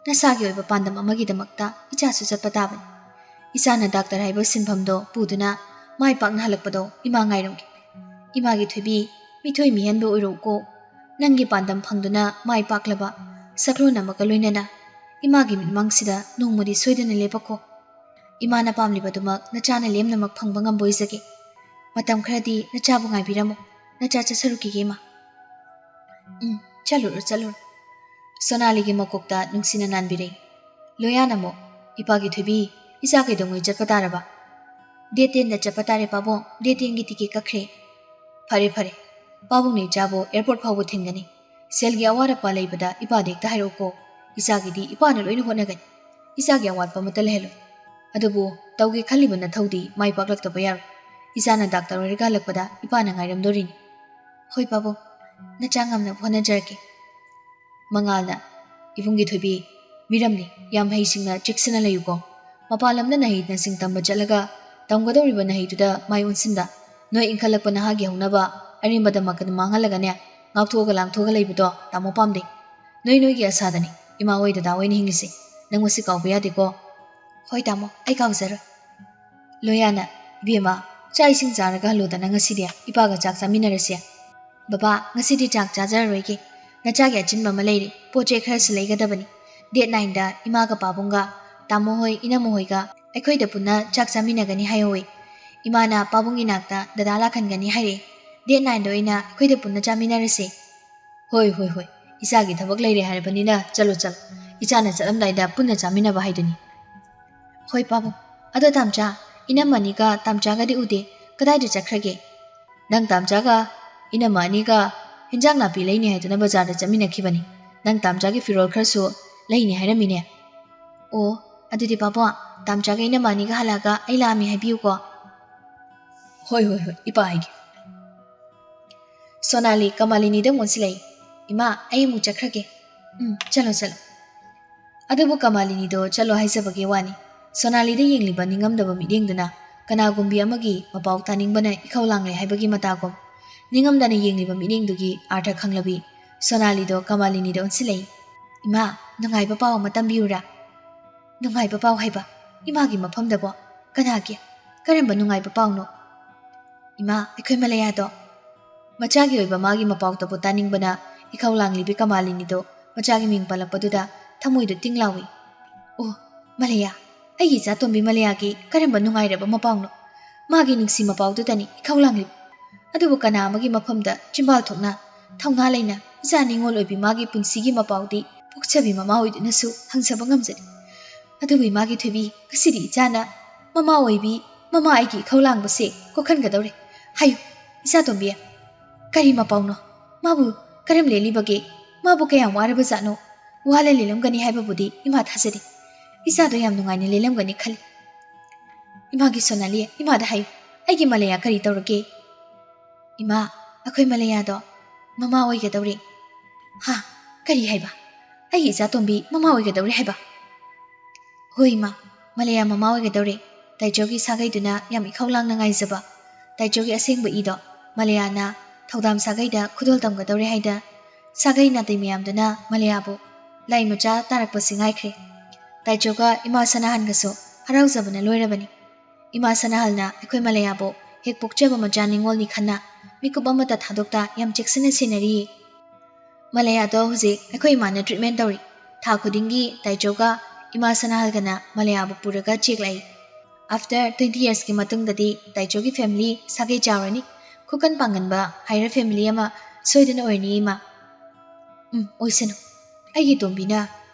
ꯅꯁꯥꯒꯤ ꯑꯣꯏꯕ ꯄꯥꯟꯗꯝ ꯑꯃꯒꯤꯗꯃꯛꯇ ꯏꯆꯥꯁꯨ ꯆꯠꯄ ꯇꯥꯕꯅꯤ꯫ ꯏꯆꯥꯅ ꯗꯥꯛꯇꯔ ꯍꯥꯏꯕ ꯁꯤꯟꯐꯝꯗꯣ ꯄꯨꯗꯨꯅ ꯃꯥꯏ ꯄꯥꯛꯅ ꯍꯜꯂꯛꯄꯗꯣ ꯏꯃꯥ ꯉꯥꯏꯔꯝꯒꯦ꯫ ꯏꯃꯥꯒꯤ ꯊꯣꯏꯕꯤ, ꯃꯤꯊꯣꯏ ꯃꯤꯍꯦꯟꯕ ꯑꯣꯏꯔꯛꯎꯀꯣ꯫ ꯅꯪꯒꯤ ꯄꯥꯟꯗꯝ ꯐꯪꯗꯨꯅ ꯃꯥꯏ ꯄꯥꯛꯂꯕ ꯁꯛꯂꯣꯟ ꯑꯃꯒ ꯂꯣꯏꯅꯅ ꯏꯃꯥꯒꯤ ꯃꯤꯠꯃꯥꯡꯁꯤꯗ ꯅꯣꯡꯃꯗꯤ ꯁꯣꯏꯗꯅ ꯂꯦꯞꯄꯛꯈꯣ꯫ ꯏꯃꯥꯅ ꯄꯥꯝꯂꯤꯕꯗꯨꯃꯛ ꯅꯆꯥꯅ ꯂꯦꯝꯅꯃꯛ ꯐꯪꯕ ꯉꯝꯕ ꯑꯣꯏꯖꯒꯦ꯫ ꯃꯇꯝ ꯈꯔꯗꯤ ꯅꯆꯥꯕꯨ ꯉꯥꯏꯕꯤꯔꯝꯃꯨ꯫ ꯅꯆꯥ ꯆꯠꯆꯔꯨꯈꯤꯒꯦ, ꯏꯃꯥ꯫ ꯎꯝ, ꯆꯠꯂꯨꯔꯣ, ꯆꯠꯂꯨꯔꯣ꯫ ꯁꯣꯅꯥꯂꯤꯒꯤ ꯃꯀꯣꯛꯇ ꯅꯨꯡꯁꯤꯅ ꯅꯥꯟꯕꯤꯔꯦ꯫ ꯂꯣꯌꯥꯅ ꯑꯃꯨꯛ, "ꯏꯄꯥꯒꯤ ꯊꯣꯏꯕꯤ, ꯏꯆꯥ ꯀꯩꯗꯧꯉꯩ ꯆꯠꯄ ꯇꯥꯔꯕ?" "ꯗꯦꯠ ꯇꯦꯟꯗ ꯆꯠꯄ ꯇꯥꯔꯦ, ꯄꯥꯕꯨꯡ꯫ ꯗꯦꯠ ꯇꯦꯟꯒꯤ ꯇꯤꯀꯦꯠ ꯀꯛꯈ꯭ꯔꯦ꯫" "ꯐꯔꯦ, ꯐꯔꯦ꯫ ꯄꯥꯕꯨꯡꯅ ꯏꯆꯥꯕꯨ ꯑꯦꯌꯔꯄꯣꯔꯠ ꯐꯥꯎꯕ ꯊꯤꯟꯒꯅꯤ꯫ ꯁꯦꯜꯒꯤ ꯑꯋꯥꯠ ꯑꯄꯥ ꯂꯩꯕꯗ ꯏꯄꯥꯗ ꯍꯦꯛꯇ ꯍꯥꯏꯔꯛꯎꯀꯣ꯫ ꯏꯆꯥꯒꯤꯗꯤ ꯏꯄꯥꯅ ꯂꯣꯏꯅ ꯍꯣꯠꯅꯒꯅꯤ꯫ ꯏꯆꯥꯒꯤ ꯑꯋꯥꯠꯄ ꯑꯃꯠꯇ ꯂꯩꯍꯜꯂꯣꯏ꯫ ꯑꯗꯨꯕꯨ ꯇꯧꯒꯦ ꯈꯜꯂꯤꯕ ꯅꯊꯧꯗꯤ ꯃꯥꯏ ꯄꯥꯛꯂꯛꯇꯕ ꯌꯥꯔꯣꯏ꯫ ꯏꯆꯥꯅ ꯗꯥꯛꯇꯔ ꯑꯣꯏꯔꯒ ꯍꯜꯂꯛꯄꯗ ꯏꯄꯥꯅ ꯉꯥꯏꯔꯝꯗꯣꯔꯤꯅꯤ꯫" "ꯍꯣꯏ ꯄꯥꯕꯨꯡ, ꯅꯆꯥ ꯉꯝꯅꯕ ꯍꯣꯠꯅꯖꯔꯛꯀꯦ꯫" ꯃꯉꯥꯜꯅ, "ꯏꯕꯨꯡꯒꯤ ꯊꯣꯏꯕꯤ, ꯃꯤꯔꯝꯅꯤ, ꯌꯥꯝ ꯍꯩꯁꯤꯡꯅ ꯆꯦꯛꯁꯤꯟꯅ ꯂꯩꯌꯨꯀꯣ꯫ ꯃꯄꯥꯟ ꯂꯝꯗ ꯅꯍꯩ ꯅꯁꯤꯡ ꯇꯝꯕ ꯆꯠꯂꯒ ꯇꯝꯒꯗꯧꯔꯤꯕ ꯅꯍꯩꯗꯨꯗ ꯃꯥꯏ ꯑꯣꯟꯁꯤꯟꯗ, ꯅꯣꯏ ꯏꯟꯈꯠꯂꯛꯄ ꯅꯍꯥꯒꯤ ꯍꯧꯅꯕ ꯑꯔꯦꯝꯕꯗ ꯃꯇꯝ ꯃꯥꯡꯍꯜꯂꯒꯅꯦ, ꯉꯥꯎꯊꯣꯛꯑꯒ ꯂꯥꯡꯊꯣꯛꯑꯒ ꯂꯩꯕꯗꯣ ꯇꯥꯃꯣ ꯄꯥꯝꯗꯦ꯫ ꯅꯣꯏ ꯅꯣꯏꯒꯤ ꯑꯁꯥꯗꯅꯤ ꯏꯃꯥ ꯍꯣꯏ ꯗꯗꯥ ꯍꯣꯏꯅ ꯍꯤꯡꯂꯤꯁꯦ꯫ ꯅꯪ ꯃꯁꯤ ꯀꯥꯎꯕ ꯌꯥꯗꯦꯀꯣ꯫" "ꯍꯣꯏ ꯇꯥꯃꯣ, ꯑꯩ ꯀꯥꯎꯖꯔꯣꯏ꯫" ꯂꯣꯌꯥꯅ, "ꯏꯕꯦꯝꯃ, ꯆꯥꯛ ꯏꯁꯤꯡ ꯆꯥꯔꯒ ꯍꯜꯂꯣꯗꯅ ꯉꯁꯤꯗꯤ, ꯏꯄꯥꯒ ꯆꯥꯛ ꯆꯥꯃꯤꯟꯅꯔꯁꯦ꯫" "ꯕꯕꯥ, ꯉꯁꯤꯗꯤ ꯆꯥꯛ ꯆꯥꯖꯔꯔꯣꯏꯒꯦ꯫ ꯅꯆꯥꯒꯤ ꯑꯆꯤꯟꯕ ꯑꯃ ꯂꯩꯔꯦ꯫ ꯄꯣꯠ ꯆꯩ ꯈꯔꯁꯨ ꯂꯩꯒꯗꯕꯅꯤ꯫ ꯗꯦꯠ ꯅꯥꯏꯟꯗ ꯏꯃꯥꯒ ꯄꯥꯕꯨꯡꯒ ꯇꯥꯃꯣ ꯍꯣꯏ, ꯏꯅꯝꯃ ꯍꯣꯏꯒ ꯑꯩꯈꯣꯏꯗ ꯄꯨꯟꯅ ꯆꯥꯛ ꯆꯥꯃꯤꯟꯅꯒꯅꯤ ꯍꯥꯏꯍꯧꯋꯤ꯫ ꯏꯃꯥꯅ ꯄꯥꯕꯨꯡꯒꯤ ꯅꯥꯛꯇ ꯗꯗꯥ ꯂꯥꯛꯍꯟꯒꯅꯤ ꯍꯥꯏꯔꯛꯑꯦ꯫ ꯗꯦꯠ ꯅꯥꯏꯟꯗ ꯑꯣꯏꯅ ꯑꯩꯈꯣꯏꯗ ꯄꯨꯟꯅ ꯆꯥꯃꯤꯟꯅꯔꯁꯦ꯫" "ꯍꯣꯏ, ꯍꯣꯏ, ꯍꯣꯏ꯫ ꯏꯆꯥꯒꯤ ꯊꯕꯛ ꯂꯩꯔꯦ ꯍꯥꯏꯔꯕꯅꯤꯅ ꯆꯠꯂꯣ, ꯆꯠꯂꯣ꯫ ꯏꯆꯥꯅ ꯆꯠꯂꯝꯗꯥꯏꯗ ꯄꯨꯟꯅ ꯆꯥꯃꯤꯟꯅꯕ ꯍꯥꯏꯗꯨꯅꯤ꯫" "ꯍꯣꯏ ꯄꯥꯕꯨꯡ꯫ ꯑꯗꯣ ꯇꯥꯝꯆꯥ, ꯏꯅꯝꯃꯅꯤꯒ ꯇꯥꯝꯆꯥꯒꯗꯤ ꯎꯗꯦ꯫ "ꯀꯗꯥꯏꯗ ꯆꯠꯈ꯭ꯔꯒꯦ?" "ꯅꯪ ꯇꯥꯝꯆꯥꯒ ꯏꯅꯝꯃ ꯑꯅꯤꯒ ꯍꯤꯟꯖꯥꯡ ꯅꯥꯄꯤ ꯂꯩꯅꯤ ꯍꯥꯏꯗꯨꯅ ꯕꯖꯥꯔꯗ ꯆꯠꯃꯤꯟꯅꯈꯤꯕꯅꯤ꯫ ꯅꯪ ꯇꯥꯝꯆꯥꯒꯤ ꯐꯤꯔꯣꯜ ꯈꯔꯁꯨ ꯂꯩꯅꯤ ꯍꯥꯏꯔꯝꯃꯤꯅꯦ꯫" "ꯑꯣ, ꯑꯗꯨꯗꯤ ꯄꯥꯕꯨꯡ, ꯇꯥꯝꯆꯥꯒ ꯏꯅꯝꯃ ꯑꯅꯤꯒ ꯍꯜꯂꯛꯑꯒ ꯑꯩ ꯂꯥꯛꯑꯝꯃꯤ ꯍꯥꯏꯕꯤꯌꯨꯀꯣ꯫" "ꯍꯣꯏ, ꯍꯣꯏ, ꯍꯣꯏ, ꯏꯄꯥ ꯍꯥꯏꯒꯦ꯫" ꯁꯣꯅꯥꯂꯤ ꯀꯃꯥꯂꯤꯅꯤꯗ ꯑꯃꯨꯛ ꯑꯣꯟꯁꯤꯜꯂꯛꯏ꯫ "ꯏꯃꯥ, ꯑꯩ ꯑꯃꯨꯛ ꯆꯠꯈ꯭ꯔꯒꯦ꯫" "ꯎꯝ, ꯆꯠꯂꯣ, ꯆꯠꯂꯣ꯫" ꯑꯗꯨꯕꯨ ꯀꯃꯥꯂꯤꯅꯤꯗꯣ ꯆꯠꯂꯣ ꯍꯥꯏꯖꯕꯒꯤ ꯋꯥꯅꯤ꯫ ꯁꯣꯅꯥꯂꯤꯗ ꯌꯦꯡꯂꯤꯕ ꯅꯤꯡꯉꯝꯗꯕ ꯃꯤꯠꯌꯦꯡꯗꯨꯅ ꯀꯅꯥꯒꯨꯝꯕꯤ ꯑꯃꯒꯤ ꯃꯄꯥꯎ ꯇꯥꯅꯤꯡꯕꯅ ꯏꯈꯧ ꯂꯥꯡꯂꯦ ꯍꯥꯏꯕꯒꯤ ꯃꯇꯥꯒꯨꯝ ꯅꯤꯡꯉꯝꯗꯅ ꯌꯦꯡꯂꯤꯕ ꯃꯤꯠꯌꯦꯡꯗꯨꯒꯤ ꯑꯥꯔꯊ ꯈꯪꯂꯕꯤ ꯁꯣꯅꯥꯂꯤꯗꯣ ꯀꯃꯥꯂꯤꯅꯤꯗ ꯑꯣꯟꯁꯤꯜꯂꯛꯏ꯫ "ꯏꯃꯥ, ꯅꯨꯡꯉꯥꯏꯕ ꯄꯥꯎ ꯑꯃ ꯇꯝꯕꯤꯌꯨꯔꯥ?" "ꯅꯨꯡꯉꯥꯏꯕ ꯄꯥꯎ ꯍꯥꯏꯕ? ꯏꯃꯥꯒꯤ ꯃꯐꯝꯗꯕꯣ? ꯀꯅꯥꯒꯤ? ꯀꯔꯝꯕ ꯅꯨꯡꯉꯥꯏꯕ ꯄꯥꯎꯅꯣ?" "ꯏꯃꯥ, ꯑꯩꯈꯣꯏ ꯃꯂꯌꯥꯗꯣ꯫" ꯃꯆꯥꯒꯤ ꯑꯣꯏꯕ ꯃꯥꯒꯤ ꯃꯄꯥꯎꯇꯕꯨ ꯇꯥꯅꯤꯡꯕꯅ ꯏꯈꯧ ꯂꯥꯡꯂꯤꯕꯤ ꯀꯃꯥꯂꯤꯅꯤꯗꯣ ꯃꯆꯥꯒꯤ ꯃꯤꯡ ꯄꯜꯂꯛꯄꯗꯨꯗ ꯊꯃꯣꯏꯗꯣ ꯇꯤꯡ ꯂꯥꯎꯏ꯫ "ꯑꯣ, ꯃꯂꯌꯥ, ꯑꯩꯒꯤ ꯏꯆꯥ ꯇꯣꯝꯕꯤ ꯃꯂꯌꯥꯒꯤ ꯀꯔꯝꯕ ꯅꯨꯡꯉꯥꯏꯔꯕ ꯃꯄꯥꯎꯅꯣ? ꯃꯥꯒꯤ ꯅꯨꯡꯁꯤ ꯃꯄꯥꯎꯗꯨꯗꯅꯤ ꯏꯈꯧ ꯂꯥꯡꯂꯤꯕ꯫ ꯑꯗꯨꯕꯨ ꯀꯅꯥ ꯑꯃꯒꯤ ꯃꯐꯝꯗ ꯆꯤꯝꯕꯥꯜ ꯊꯣꯛꯅ, ꯊꯧꯅꯥ ꯂꯩꯅ ꯏꯆꯥ ꯅꯤꯉꯣꯜ ꯑꯣꯏꯕꯤ ꯃꯥꯒꯤ ꯄꯨꯟꯁꯤꯒꯤ ꯃꯄꯥꯎꯗꯤ ꯄꯣꯛꯆꯕꯤ ꯃꯃꯥ ꯑꯣꯏꯗꯨꯅꯁꯨ ꯍꯪꯖꯕ ꯉꯝꯖꯗꯦ꯫ ꯑꯗꯨꯕꯨ ꯏꯃꯥꯒꯤ ꯊꯣꯏꯕꯤ, ꯉꯁꯤꯗꯤ ꯏꯆꯥꯅ ꯃꯃꯥ ꯑꯣꯏꯕꯤ, ꯃꯃꯥ ꯑꯩꯒꯤ ꯏꯈꯧ ꯂꯥꯡꯕꯁꯦ ꯀꯣꯛꯍꯟꯒꯗꯧꯔꯦ꯫ ꯍꯥꯏꯌꯨ, ꯏꯆꯥ ꯇꯣꯝꯕꯤ, ꯀꯔꯤ ꯃꯄꯥꯎꯅꯣ? ꯃꯥꯕꯨ ꯀꯔꯝ ꯂꯦꯜꯂꯤꯕꯒꯦ? ꯃꯥꯕꯨ ꯀꯌꯥꯝ ꯋꯥꯔꯕꯖꯥꯠꯅꯣ? ꯋꯥꯅ ꯂꯦꯜꯂꯝꯒꯅꯤ ꯍꯥꯏꯕꯕꯨꯗꯤ ꯏꯃꯥ ꯊꯥꯖꯗꯦ꯫ ꯏꯆꯥꯗꯣ ꯌꯥꯝ ꯅꯨꯡꯉꯥꯏꯅ ꯂꯦꯜꯂꯝꯒꯅꯤ ꯈꯜꯂꯤ꯫" "ꯏꯃꯥꯒꯤ ꯁꯣꯅꯥꯂꯤ, ꯏꯃꯥꯗ ꯍꯥꯏꯌꯨ, ꯑꯩꯒꯤ ꯃꯂꯌꯥ ꯀꯔꯤ ꯇꯧꯔꯒꯦ?" "ꯏꯃꯥ, ꯑꯩꯈꯣꯏ ꯃꯂꯌꯥꯗꯣ ꯃꯃꯥ ꯑꯣꯏꯒꯗꯧꯔꯦ꯫" "ꯍꯥ? ꯀꯔꯤ ꯍꯥꯏꯕ? ꯑꯩꯒꯤ ꯏꯆꯥ ꯇꯣꯝꯕꯤ ꯃꯃꯥ ꯑꯣꯏꯒꯗꯧꯔꯦ ꯍꯥꯏꯕ?" "ꯍꯣꯏ ꯏꯃꯥ, ꯃꯂꯌꯥ ꯃꯃꯥ ꯑꯣꯏꯒꯗꯧꯔꯦ꯫ ꯇꯥꯏꯆꯧꯒꯤ ꯁꯥꯒꯩꯗꯨꯅ ꯌꯥꯝ ꯏꯈꯧ ꯂꯥꯡꯅ ꯉꯥꯏꯖꯕ ꯇꯥꯏꯆꯧꯒꯤ ꯑꯁꯦꯡꯕ ꯏꯗꯣ ꯃꯂꯌꯥꯅ ꯊꯧꯗꯥꯝ ꯁꯥꯒꯩꯗ ꯈꯨꯗꯣꯜ ꯇꯝꯒꯗꯧꯔꯦ ꯍꯥꯏꯗ ꯁꯥꯒꯩ ꯅꯥꯇꯩ ꯃꯌꯥꯝꯗꯨꯅ ꯃꯂꯌꯥꯕꯨ ꯂꯥꯏ ꯃꯆꯥ ꯇꯥꯔꯛꯄꯁꯤ ꯉꯥꯏꯈ꯭ꯔꯦ꯫ ꯇꯥꯏꯆꯧꯒ ꯏꯃꯥ ꯁꯅꯥꯍꯟꯒꯁꯨ ꯍꯔꯥꯎꯖꯕꯅ ꯂꯣꯏꯔꯕꯅꯤ꯫ ꯏꯃꯥ ꯁꯅꯥꯍꯜꯅ ꯑꯩꯈꯣꯏ ꯃꯂꯌꯥꯕꯨ ꯍꯦꯛ ꯄꯣꯛꯆꯕ ꯃꯆꯥ ꯅꯤꯉꯣꯜꯅꯤ ꯈꯟꯅ ꯃꯤꯀꯨꯞ ꯑꯃꯠꯇ ꯊꯥꯗꯣꯛꯇ ꯌꯥꯝ ꯆꯦꯛꯁꯤꯟꯅ ꯁꯦꯟꯅꯔꯤꯌꯦ꯫ ꯃꯂꯌꯥꯗꯣ ꯍꯧꯖꯤꯛ ꯑꯩꯈꯣꯏ ꯏꯃꯥꯅ ꯇ꯭ꯔꯤꯠꯃꯦꯟ ꯇꯧꯔꯤ꯫ ꯊꯥ ꯈꯨꯗꯤꯡꯒꯤ ꯇꯥꯏꯆꯧꯒ ꯏꯃꯥ ꯁꯅꯥꯍꯜꯒꯅ ꯃꯂꯌꯥꯕꯨ ꯄꯨꯔꯒ ꯆꯦꯛ ꯂꯥꯛꯏ꯫ ꯑꯥꯐꯇꯔ ꯇ꯭ꯋꯦꯟꯇꯤ ꯌꯔꯁꯀꯤ ꯃꯇꯨꯡꯗꯗꯤ ꯇꯥꯏꯆꯧꯒꯤ ꯐꯦꯃꯤꯂꯤ ꯁꯥꯒꯩ ꯆꯥꯎꯔꯅꯤ꯫ ꯈꯨꯀꯟ ꯄꯥꯡꯒꯟꯕ ꯍꯥꯏꯔ ꯐꯦꯃꯤꯂꯤ ꯑꯃ ꯁꯣꯏꯗꯅ ꯑꯣꯏꯔꯅꯤ, ꯏꯃꯥ꯫ ꯎꯝ, ꯑꯣꯏꯁꯅꯨ꯫ ꯑꯩꯒꯤ ꯇꯣꯝꯕꯤꯅ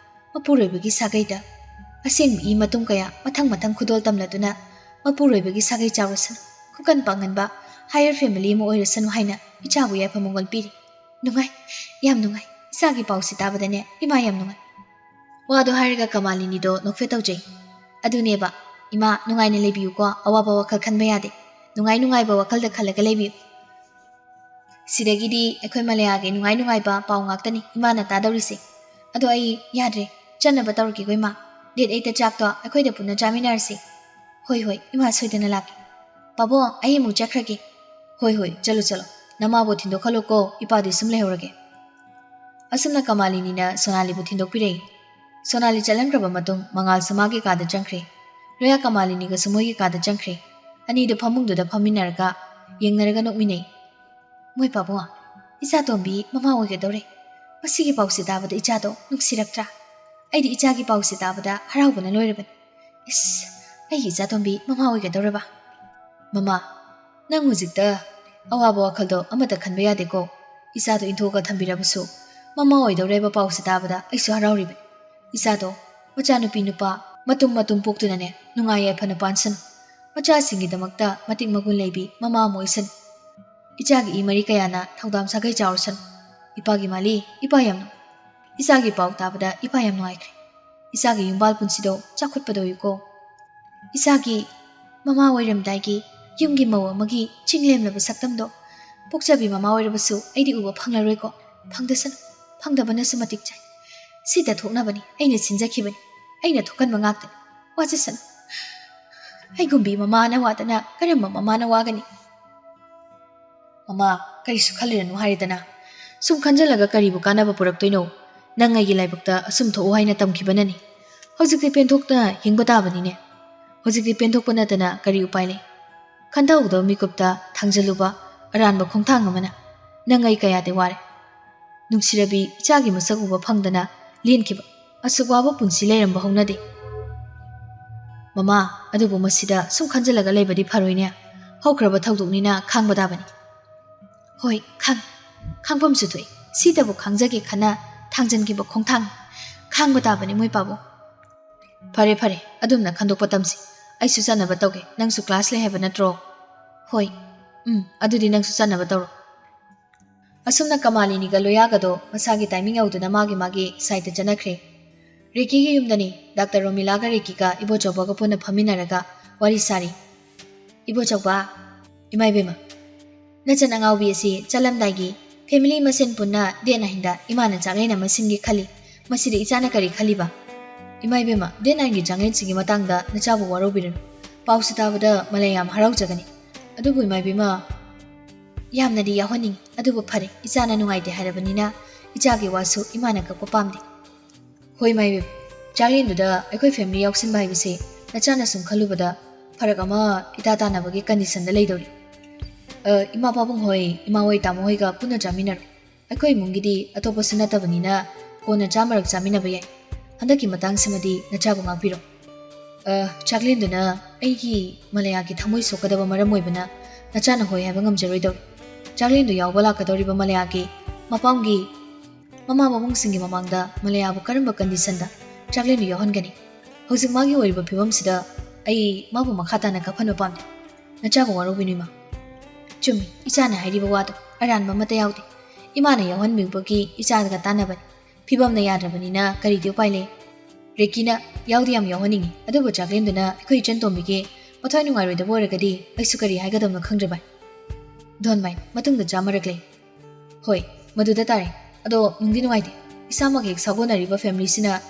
ꯃꯄꯨꯔꯣꯏꯕꯒꯤ ꯁꯥꯒꯩꯗ ꯑꯁꯦꯡꯕ ꯏ ꯃꯇꯨꯡ ꯀꯌꯥ ꯃꯊꯪ ꯃꯊꯪ ꯈꯨꯗꯣꯜ ꯇꯝꯂꯗꯨꯅ ꯃꯄꯨꯔꯣꯏꯕꯒꯤ ꯁꯥꯒꯩ ꯆꯥꯎꯔꯁꯅꯨ꯫ ꯄꯨꯀꯟ ꯄꯥꯡꯒꯟꯕ higher family ꯑꯃ ꯑꯣꯏꯔꯁꯅꯨ ꯍꯥꯏꯅ ꯏꯆꯥꯕꯨ ꯌꯥꯏꯐ ꯃꯪꯒꯣꯜ ꯄꯤꯔꯤ꯫ ꯅꯨꯡꯉꯥꯏ, ꯌꯥꯝ ꯅꯨꯡꯉꯥꯏ꯫ ꯏꯆꯥꯒꯤ ꯄꯥꯎꯁꯤ ꯇꯥꯕꯗꯅꯦ ꯏꯃꯥ ꯌꯥꯝ ꯅꯨꯡꯉꯥꯏ꯫ ꯋꯥꯗꯣ ꯍꯥꯏꯔꯒ ꯀꯃꯥꯂꯤꯅꯤꯗꯣ ꯅꯣꯛꯐꯦꯠ ꯇꯧꯖꯩ꯫ ꯑꯗꯨꯅꯦꯕ, ꯏꯃꯥ ꯅꯨꯡꯉꯥꯏꯅ ꯂꯩꯕꯤꯌꯨꯀꯣ, ꯑꯋꯥꯕ ꯋꯥꯈꯜ ꯈꯟꯕ ꯌꯥꯗꯦ꯫ ꯅꯨꯡꯉꯥꯏ ꯅꯨꯡꯉꯥꯏꯕ ꯋꯥꯈꯜꯗ ꯈꯜꯂꯒ ꯂꯩꯕꯤꯌꯨ꯫ ꯁꯤꯗꯒꯤꯗꯤ ꯑꯩꯈꯣꯏ ꯃꯂꯌꯥꯒꯤ ꯅꯨꯡꯉꯥꯏ ꯅꯨꯡꯉꯥꯏꯕ ꯄꯥꯎ ꯉꯥꯛꯇꯅꯤ ꯏꯃꯥꯅ ꯇꯥꯗꯧꯔꯤꯁꯦ꯫ ꯑꯗꯣ ꯑꯩ ꯌꯥꯗ꯭ꯔꯦ, ꯆꯠꯅꯕ ꯇꯧꯔꯒꯦꯀꯣ ꯏꯃꯥ꯫ Date eight ꯆꯥꯛꯇꯣ ꯑꯩꯈꯣꯏꯗ ꯄꯨꯟꯅ ꯆꯥꯃꯤꯟꯅꯔꯁꯤ꯫ ꯍꯣꯏ ꯍꯣꯏ ꯏꯃꯥ, ꯁꯣꯏꯗꯅ ꯂꯥꯛꯀꯦ꯫ ꯄꯥꯕꯨꯡ, ꯑꯩ ꯑꯃꯨꯛ ꯆꯠꯈ꯭ꯔꯒꯦ꯫ ꯍꯣꯏ ꯍꯣꯏ, ꯆꯠꯂꯣ ꯆꯠꯂꯣ, ꯅꯃꯥꯕꯨ ꯊꯤꯟꯗꯣꯛꯍꯜꯂꯣꯀꯣ, ꯏꯄꯥꯗꯤ ꯁꯨꯝ ꯂꯩꯍꯧꯔꯒꯦ꯫ ꯑꯁꯨꯝꯅ ꯀꯃꯥꯂꯤꯅꯤꯅ ꯁꯣꯅꯥꯂꯤꯕꯨ ꯊꯤꯟꯗꯣꯛꯄꯤꯔꯛꯏ꯫ ꯁꯣꯅꯥꯂꯤ ꯆꯠꯍꯟꯈ꯭ꯔꯕ ꯃꯇꯨꯡ ꯃꯉꯥꯜꯁꯨ ꯃꯥꯒꯤ ꯀꯥꯗ ꯆꯪꯈ꯭ꯔꯦ꯫ ꯂꯣꯌꯥ ꯀꯃꯥꯂꯤꯅꯤꯒꯁꯨ ꯃꯣꯏꯒꯤ ꯀꯥꯗ ꯆꯪꯈ꯭ꯔꯦ꯫ ꯑꯅꯤꯗꯨ ꯐꯃꯨꯡꯗꯨꯗ ꯐꯝꯃꯤꯟꯅꯔꯒ ꯌꯦꯡꯅꯔꯒ ꯅꯣꯛꯃꯤꯟꯅꯩ꯫ ꯃꯣꯏ ꯄꯥꯕꯨꯡ, ꯏꯆꯥꯇꯣꯝꯕꯤ ꯃꯃꯥ ꯑꯣꯏꯒꯗꯧꯔꯦ꯫ ꯃꯁꯤꯒꯤ ꯄꯥꯎꯁꯦ ꯇꯥꯕꯗ ꯏꯆꯥꯗꯣ ꯅꯨꯡꯁꯤꯔꯛꯇ꯭ꯔꯥ? ꯑꯩꯗꯤ ꯏꯆꯥꯒꯤ ꯄꯥꯎꯁꯦ ꯇꯥꯕꯗ ꯍꯔꯥꯎꯕꯅ ꯂꯣꯏꯔꯕꯅꯤ꯫ ꯏꯁ, ꯑꯩꯒꯤ ꯏꯆꯥꯇꯣꯝꯕꯤ ꯃꯃꯥ ꯑꯣꯏꯒꯗꯧꯔꯕ? ꯃꯃꯥ, ꯅꯪ ꯍꯧꯖꯤꯛꯇ ꯑꯋꯥꯕ ꯋꯥꯈꯜꯗꯣ ꯑꯃꯠꯇ ꯈꯟꯕ ꯌꯥꯗꯦꯀꯣ꯫ ꯏꯆꯥꯗꯣ ꯏꯟꯊꯣꯛꯑꯒ ꯊꯝꯕꯤꯔꯕꯁꯨ ꯃꯃꯥ ꯑꯣꯏꯗꯧꯔꯦ ꯍꯥꯏꯕ ꯄꯥꯎꯁꯦ ꯇꯥꯕꯗ ꯑꯩꯁꯨ ꯍꯔꯥꯎꯔꯤꯕꯅꯤ꯫ ꯏꯆꯥꯗꯣ ꯃꯆꯥꯅꯨꯄꯤ ꯅꯨꯄꯥ ꯃꯇꯨꯝ ꯃꯇꯨꯝ ꯄꯣꯛꯇꯨꯅꯅꯦ ꯅꯨꯡꯉꯥꯏ ꯌꯥꯏꯐꯅ ꯄꯥꯟꯁꯅꯨ꯫ ꯃꯆꯥꯁꯤꯡꯒꯤꯗꯃꯛꯇ ꯃꯇꯤꯛ ꯃꯒꯨꯟ ꯂꯩꯕꯤ ꯃꯃꯥ ꯑꯃ ꯑꯣꯏꯁꯅꯨ꯫ ꯏꯆꯥꯒꯤ ꯏ ꯃꯔꯤ ꯀꯌꯥꯅ ꯊꯧꯗꯥꯝ ꯁꯥꯒꯩ ꯆꯥꯎꯔꯁꯅꯨ꯫ ꯏꯄꯥꯒꯤ ꯃꯥꯂꯤ, ꯏꯄꯥ ꯌꯥꯝ ꯅꯨꯡꯉꯥꯏ꯫ ꯏꯆꯥꯒꯤ ꯄꯥꯎ ꯇꯥꯕꯗ ꯏꯄꯥ ꯌꯥꯝ ꯅꯨꯡꯉꯥꯏꯈ꯭ꯔꯦ꯫ ꯏꯆꯥꯒꯤ ꯌꯨꯝꯕꯥꯜ ꯄꯨꯟꯁꯤꯗꯣ ꯆꯥꯎꯈꯠꯄꯗ ꯑꯣꯏꯌꯨꯀꯣ꯫ ꯏꯆꯥꯒꯤ ꯃꯃꯥ ꯑꯣꯏꯔꯝꯗꯥꯏꯒꯤ ꯌꯨꯝꯒꯤ ꯃꯧ ꯑꯃꯒꯤ ꯆꯤꯡ ꯂꯦꯝꯂꯕ ꯁꯛꯇꯝꯗꯣ ꯄꯣꯛꯆꯕꯤ ꯃꯃꯥ ꯑꯣꯏꯔꯕꯁꯨ ꯑꯩꯗꯤ ꯎꯕ ꯐꯪꯂꯔꯣꯏꯀꯣ꯫ ꯐꯪꯗꯁꯅꯨ, ꯐꯪꯗꯕꯅꯁꯨ ꯃꯇꯤꯛ ꯆꯥꯏ꯫ ꯁꯤꯗ ꯊꯣꯛꯅꯕꯅꯤ ꯑꯩꯅ ꯁꯤꯟꯖꯈꯤꯕꯅꯤ꯫ ꯑꯩꯅ ꯊꯣꯛꯍꯟꯕ ꯉꯥꯛꯇꯅꯤ꯫ ꯋꯥꯖꯁꯅꯨ꯫ ꯑꯩꯒꯨꯝꯕꯤ ꯃꯃꯥꯅ ꯋꯥꯗꯅ ꯀꯔꯝꯕ ꯃꯃꯥꯅ ꯋꯥꯒꯅꯤ? ꯃꯃꯥ, ꯀꯔꯤꯁꯨ ꯈꯜꯂꯨꯔꯅꯨ ꯍꯥꯏꯔꯦꯗꯅ꯫ ꯁꯨꯝ ꯈꯟꯖꯤꯜꯂꯒ ꯀꯔꯤꯕꯨ ꯀꯥꯟꯅꯕ ꯄꯨꯔꯛꯇꯣꯏꯅꯣ? ꯅꯪ ꯑꯩꯒꯤ ꯂꯥꯏꯕꯛꯇ ꯑꯁꯨꯝ ꯊꯣꯛꯎ ꯍꯥꯏꯅ ꯇꯝꯈꯤꯕꯅꯅꯤ꯫ ꯍꯧꯖꯤꯛꯇꯤ ꯄꯦꯟꯊꯣꯛꯇꯅ ꯍꯤꯡꯕ ꯇꯥꯕꯅꯤꯅꯦ꯫ ꯍꯧꯖꯤꯛꯇꯤ ꯄꯦꯟꯊꯣꯛꯄ ꯅꯠꯇꯅ ꯀꯔꯤ ꯎꯄꯥꯏ ꯂꯩ? ꯈꯟꯊꯍꯧꯗꯕ ꯃꯤꯀꯨꯞꯇ ꯊꯥꯡꯖꯜꯂꯨꯕ ꯑꯔꯥꯟꯕ ꯈꯣꯡꯊꯥꯡ ꯑꯃꯅ꯫ ꯅꯪ ꯑꯩ ꯀꯌꯥꯗꯤ ꯋꯥꯔꯦ꯫ ꯅꯨꯡꯁꯤꯔꯕꯤ ꯏꯆꯥꯒꯤ ꯃꯁꯛ ꯎꯕ ꯐꯪꯗꯅ ꯂꯦꯟꯈꯤꯕ ꯑꯁꯨꯛ ꯋꯥꯕ ꯄꯨꯟꯁꯤ ꯂꯩꯔꯝꯕ ꯍꯧꯅꯗꯦ꯫ ꯃꯃꯥ, ꯑꯗꯨꯕꯨ ꯃꯁꯤꯗ ꯁꯨꯝ ꯈꯟꯖꯤꯜꯂꯒ ꯂꯩꯕꯗꯤ ꯐꯔꯣꯏꯅꯦ꯫ ꯍꯧꯈ꯭ꯔꯕ ꯊꯧꯗꯣꯛꯅꯤꯅ ꯈꯥꯡꯕ ꯇꯥꯕꯅꯤ꯫ ꯍꯣꯏ, ꯈꯥꯡ-, ꯈꯥꯡꯐꯝꯁꯨ ꯊꯣꯛꯏ꯫ ꯁꯤꯗꯕꯨ ꯈꯥꯡꯖꯒꯦ ꯈꯟꯅ ꯊꯥꯡꯖꯟꯈꯤꯕ ꯈꯣꯡꯊꯥꯡ꯫ ꯈꯥꯡꯕ ꯇꯥꯕꯅꯤ ꯃꯣꯏ ꯄꯥꯕꯨꯡ꯫ ꯐꯔꯦ, ꯐꯔꯦ, ꯑꯗꯨꯝꯅ ꯈꯟꯗꯣꯛꯄ ꯇꯝꯁꯤ꯫ ꯑꯩꯁꯨ ꯆꯠꯅꯕ ꯇꯧꯒꯦ꯫ ꯅꯪꯁꯨ class ꯂꯩ ꯍꯥꯏꯕ ꯅꯠꯇ꯭ꯔꯣ? "ꯍꯣꯏ, ꯎꯝ, ꯑꯗꯨꯗꯤ ꯅꯪꯁꯨ ꯆꯠꯅꯕ ꯇꯧꯔꯣ"꯫ ꯑꯁꯨꯝꯅ ꯀꯃꯥꯂꯤꯅꯤꯒ ꯂꯣꯌꯥꯒꯗꯣ ꯃꯁꯥꯒꯤ ꯇꯥꯏꯃꯤꯡ ꯌꯧꯗꯨꯅ ꯃꯥꯒꯤ ꯃꯥꯒꯤ ꯁꯥꯏꯠꯇ ꯆꯠꯅꯈ꯭ꯔꯦ꯫ ꯔꯤꯀꯤꯒꯤ ꯌꯨꯝꯗꯅꯤ ꯗꯥꯛꯇꯔ ꯔꯣꯃꯤꯂꯥꯒ ꯔꯤꯀꯤꯒ ꯏꯕꯣꯆꯧꯕꯒ ꯄꯨꯟꯅ ꯐꯝꯃꯤꯟꯅꯔꯒ ꯋꯥꯔꯤ ꯁꯥꯔꯤ꯫ "ꯏꯕꯣꯆꯧꯕ, ꯏꯃꯥ ꯏꯕꯦꯝꯃ, ꯅꯆꯟ ꯑꯉꯥꯎꯕꯤ ꯑꯁꯤ ꯆꯠꯂꯝꯗꯥꯏꯒꯤ ꯐꯦꯃꯤꯂꯤ ꯃꯁꯦꯟ ꯄꯨꯟꯅ ꯗꯦꯠ ꯅꯥꯏꯟꯗ ꯏꯃꯥꯅ ꯆꯥꯛꯂꯦꯟ ꯑꯃ ꯁꯤꯟꯒꯦ ꯈꯜꯂꯤ꯫ ꯃꯁꯤꯗ ꯏꯆꯥꯅ ꯀꯔꯤ ꯈꯜꯂꯤꯕ?" "ꯏꯃꯥ ꯏꯕꯦꯝꯃ, ꯗꯦꯠ ꯅꯥꯏꯟꯒꯤ ꯆꯥꯛꯂꯦꯟꯁꯤꯒꯤ ꯃꯇꯥꯡꯗ ꯅꯆꯥꯕꯨ ꯋꯥꯔꯧꯕꯤꯔꯨꯅꯨ꯫ ꯄꯥꯎꯁꯤ ꯇꯥꯕꯗ ꯃꯂꯩ ꯌꯥꯝ ꯍꯔꯥꯎꯖꯒꯅꯤ꯫ ꯑꯗꯨꯕꯨ ꯏꯃꯥ ꯏꯕꯦꯝꯃ, ꯌꯥꯝꯅꯗꯤ ꯌꯥꯎꯍꯟꯅꯤꯡꯉꯤ꯫ ꯑꯗꯨꯕꯨ ꯐꯔꯦ, ꯏꯆꯥꯅ ꯅꯨꯡꯉꯥꯏꯇꯦ ꯍꯥꯏꯔꯕꯅꯤꯅ ꯏꯆꯥꯒꯤ ꯋꯥꯁꯨ ꯏꯃꯥꯅ ꯀꯛꯄ ꯄꯥꯝꯗꯦ"꯫ "ꯍꯣꯏ ꯏꯃꯥ ꯏꯕꯦꯝꯃ, ꯆꯥꯛꯂꯦꯟꯗꯨꯗ ꯑꯩꯈꯣꯏ ꯐꯦꯃꯤꯂꯤ ꯌꯥꯎꯁꯤꯟꯕ ꯍꯥꯏꯕꯁꯦ ꯅꯆꯥꯅ ꯁꯨꯝ ꯈꯜꯂꯨꯕꯗ ꯐꯔꯛ ꯑꯃ ꯏꯇꯥ ꯇꯥꯅꯕꯒꯤ ꯀꯟꯗꯤꯁꯟꯗ ꯂꯩꯗꯧꯔꯤ꯫ ꯑ, ꯏꯃꯥ ꯄꯥꯕꯨꯡ ꯍꯣꯏ, ꯏꯃꯥ ꯍꯣꯏ, ꯇꯥꯃꯣ ꯍꯣꯏꯒ ꯄꯨꯟꯅ ꯆꯥꯃꯤꯟꯅꯔꯣ꯫ ꯑꯩꯈꯣꯏ ꯏꯃꯨꯡꯒꯤꯗꯤ ꯑꯇꯣꯞꯄꯁꯨ ꯅꯠꯇꯕꯅꯤꯅ ꯀꯣꯟꯅ ꯆꯥꯃꯔꯛ ꯆꯥꯃꯤꯟꯅꯕ ꯌꯥꯏ꯫ ꯍꯟꯗꯛꯀꯤ ꯃꯇꯥꯡꯁꯤꯃꯗꯤ ꯅꯆꯥꯕꯨ ꯉꯥꯛꯄꯤꯔꯣ꯫ ꯑ, ꯆꯥꯛꯂꯦꯟꯗꯨꯅ ꯑꯩꯒꯤ ꯃꯂꯌꯥꯒꯤ ꯊꯃꯣꯏ ꯁꯣꯛꯀꯗꯕ ꯃꯔꯝ ꯑꯣꯏꯕꯅ ꯅꯆꯥꯅ ꯍꯣꯏ ꯍꯥꯏꯕ ꯉꯝꯖꯔꯣꯏꯗꯧꯔꯤ꯫ ꯆꯥꯛꯂꯦꯟꯗꯨ ꯌꯥꯎꯕ ꯂꯥꯛꯀꯗꯧꯔꯤꯕ ꯃꯂꯌꯥꯒꯤ ꯃꯄꯥꯝꯒꯤ ꯃꯃꯥ ꯃꯕꯨꯡꯁꯤꯡꯒꯤ ꯃꯃꯥꯡꯗ ꯃꯂꯌꯥꯕꯨ ꯀꯔꯝꯕ ꯀꯟꯗꯤꯁꯟꯗ ꯆꯥꯛꯂꯦꯟꯗꯨ ꯌꯥꯎꯍꯟꯒꯅꯤ? ꯍꯧꯖꯤꯛ ꯃꯥꯒꯤ ꯑꯣꯏꯔꯤꯕ ꯐꯤꯕꯝꯁꯤꯗ ꯑꯩ ꯃꯥꯕꯨ ꯃꯈꯥ ꯇꯥꯅ ꯀꯥꯞꯍꯟꯕ ꯄꯥꯝꯗꯦ꯫ ꯅꯆꯥꯕꯨ ꯋꯥꯔꯧꯕꯤꯅꯨ, ꯏꯃꯥ꯫ ꯆꯨꯝꯃꯤ, ꯏꯆꯥꯅ ꯍꯥꯏꯔꯤꯕ ꯋꯥꯗꯣ ꯑꯔꯥꯟꯕ ꯑꯃꯠꯇ ꯌꯥꯎꯗꯦ꯫ ꯏꯃꯥꯅ ꯌꯥꯎꯍꯟꯕꯤꯕꯒꯤ ꯏꯆꯥꯒ ꯇꯥꯟꯅꯕꯅꯤ꯫ ꯐꯤꯕꯝꯅ ꯌꯥꯗ꯭ꯔꯕꯅꯤꯅ ꯀꯔꯤꯗꯤ ꯎꯄꯥꯏ ꯂꯩ? ꯔꯤꯀꯤꯅ ꯌꯥꯎꯗꯤ ꯌꯥꯝ ꯌꯥꯎꯍꯟꯅꯤꯡꯉꯤ, ꯑꯗꯨꯕꯨ ꯆꯥꯛꯂꯦꯟꯗꯨꯅ ꯑꯩꯈꯣꯏ ꯏꯆꯟ ꯇꯣꯝꯕꯤꯒꯤ ꯃꯊ꯭ꯋꯥꯏ ꯅꯨꯡꯉꯥꯏꯔꯣꯏꯗꯕ ꯑꯣꯏꯔꯒꯗꯤ ꯑꯩꯁꯨ ꯀꯔꯤ ꯍꯥꯏꯒꯗꯕꯅꯣ ꯈꯪꯗ꯭ꯔꯦ ꯚꯥꯏ꯫ ꯗꯣꯟ ꯚꯥꯏ, ꯃꯇꯨꯡꯗ ꯆꯥꯃꯔꯛꯂꯦ꯫ ꯍꯣꯏ, ꯃꯗꯨꯗ ꯇꯥꯔꯦ꯫ ꯑꯗꯣ ꯅꯨꯡꯗꯤ ꯅꯨꯡꯉꯥꯏꯇꯦ, ꯏꯁꯥꯃꯛ ꯍꯦꯛ ꯁꯥꯒꯣꯟꯅꯔꯤꯕ ꯐꯦꯃꯤꯂꯤꯁꯤꯅ,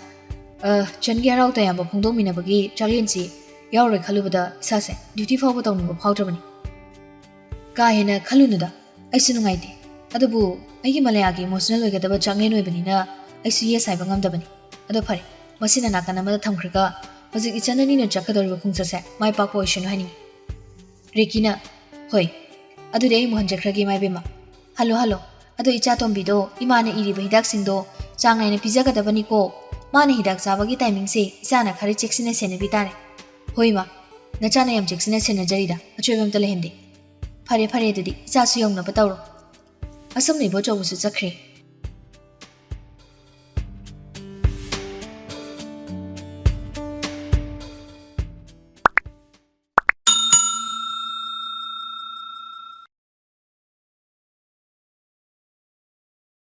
ꯑ, ꯆꯟꯒꯤ ꯍꯔꯥꯎ ꯇꯌꯥꯝꯕ ꯐꯣꯡꯗꯣꯛꯃꯤꯟꯅꯕꯒꯤ ꯆꯥꯛꯂꯦꯟꯁꯤ ꯌꯥꯎꯔꯣꯏ ꯈꯜꯂꯨꯕꯗ ꯏꯁꯥꯁꯦ ꯗ꯭ꯌꯨꯇꯤ ꯐꯥꯎꯕ ꯇꯧꯅꯤꯡꯕ ꯐꯥꯎꯗ꯭ꯔꯕꯅꯤ꯫ ꯀꯥ ꯍꯦꯟꯅ ꯈꯜꯂꯨꯅꯨꯗ, ꯑꯩꯁꯨ ꯅꯨꯡꯉꯥꯏꯇꯦ꯫ ꯑꯗꯨꯕꯨ ꯑꯩꯒꯤ ꯃꯂꯌꯥꯒꯤ ꯏꯃꯣꯁꯅꯦꯜ ꯑꯣꯏꯒꯗꯕ ꯆꯥꯛꯂꯦꯟ ꯑꯣꯏꯕꯅꯤꯅ ꯑꯩꯁꯨ ꯌꯦꯁ ꯍꯥꯏꯕ ꯉꯝꯗꯕꯅꯤ꯫ ꯑꯗꯣ ꯐꯔꯦ, ꯃꯁꯤꯅ ꯅꯥꯀꯟ ꯑꯃꯗ ꯊꯝꯈ꯭ꯔꯒ ꯍꯧꯖꯤꯛ ꯏꯆꯟ ꯑꯅꯤꯅ ꯆꯠꯀꯗꯧꯔꯤꯕ ꯈꯣꯡꯆꯠꯁꯦ ꯃꯥꯏ ꯄꯥꯛꯄ ꯑꯣꯏꯁꯅꯨ ꯍꯥꯏꯅꯤꯡꯉꯤ꯫ ꯔꯤꯀꯤꯅ, "ꯍꯣꯏ, ꯑꯗꯨꯗꯤ ꯑꯩ ꯑꯃꯨꯛ ꯍꯟꯖꯈ꯭ꯔꯒꯦ, ꯏꯃꯥ ꯏꯕꯦꯝꯃ꯫ Hello, hello. ꯑꯗꯣ ꯏꯆꯥ ꯇꯣꯝꯕꯤꯗꯣ ꯏꯃꯥꯅ ꯏꯔꯤꯕ ꯍꯤꯗꯥꯛꯁꯤꯡꯗꯣ ꯆꯥꯡ ꯅꯥꯏꯅ ꯄꯤꯖꯒꯗꯕꯅꯤꯀꯣ꯫ ꯃꯥꯅ ꯍꯤꯗꯥꯛ ꯆꯥꯕꯒꯤ ꯇꯥꯏꯃꯤꯡꯁꯦ ꯏꯆꯥꯅ ꯈꯔ ꯆꯦꯛꯁꯤꯟꯅ ꯁꯦꯟꯅꯕꯤ ꯇꯥꯔꯦ"꯫ "ꯍꯣꯏ, ꯏꯃꯥ꯫ ꯅꯆꯥꯅ ꯌꯥꯝ ꯆꯦꯛꯁꯤꯟꯅ ꯁꯦꯟꯅꯖꯔꯤꯗ꯫ ꯑꯆꯣꯏꯕ ꯑꯝꯇ ꯂꯩꯍꯟꯗꯦ"꯫ "ꯐꯔꯦ, ꯐꯔꯦ, ꯑꯗꯨꯗꯤ ꯏꯆꯥꯁꯨ ꯌꯧꯅꯕ ꯇꯧꯔꯣ"꯫ ꯑꯁꯨꯝꯅ ꯏꯕꯣꯆꯧꯕꯁꯨ ꯆꯠꯈ꯭ꯔꯦ꯫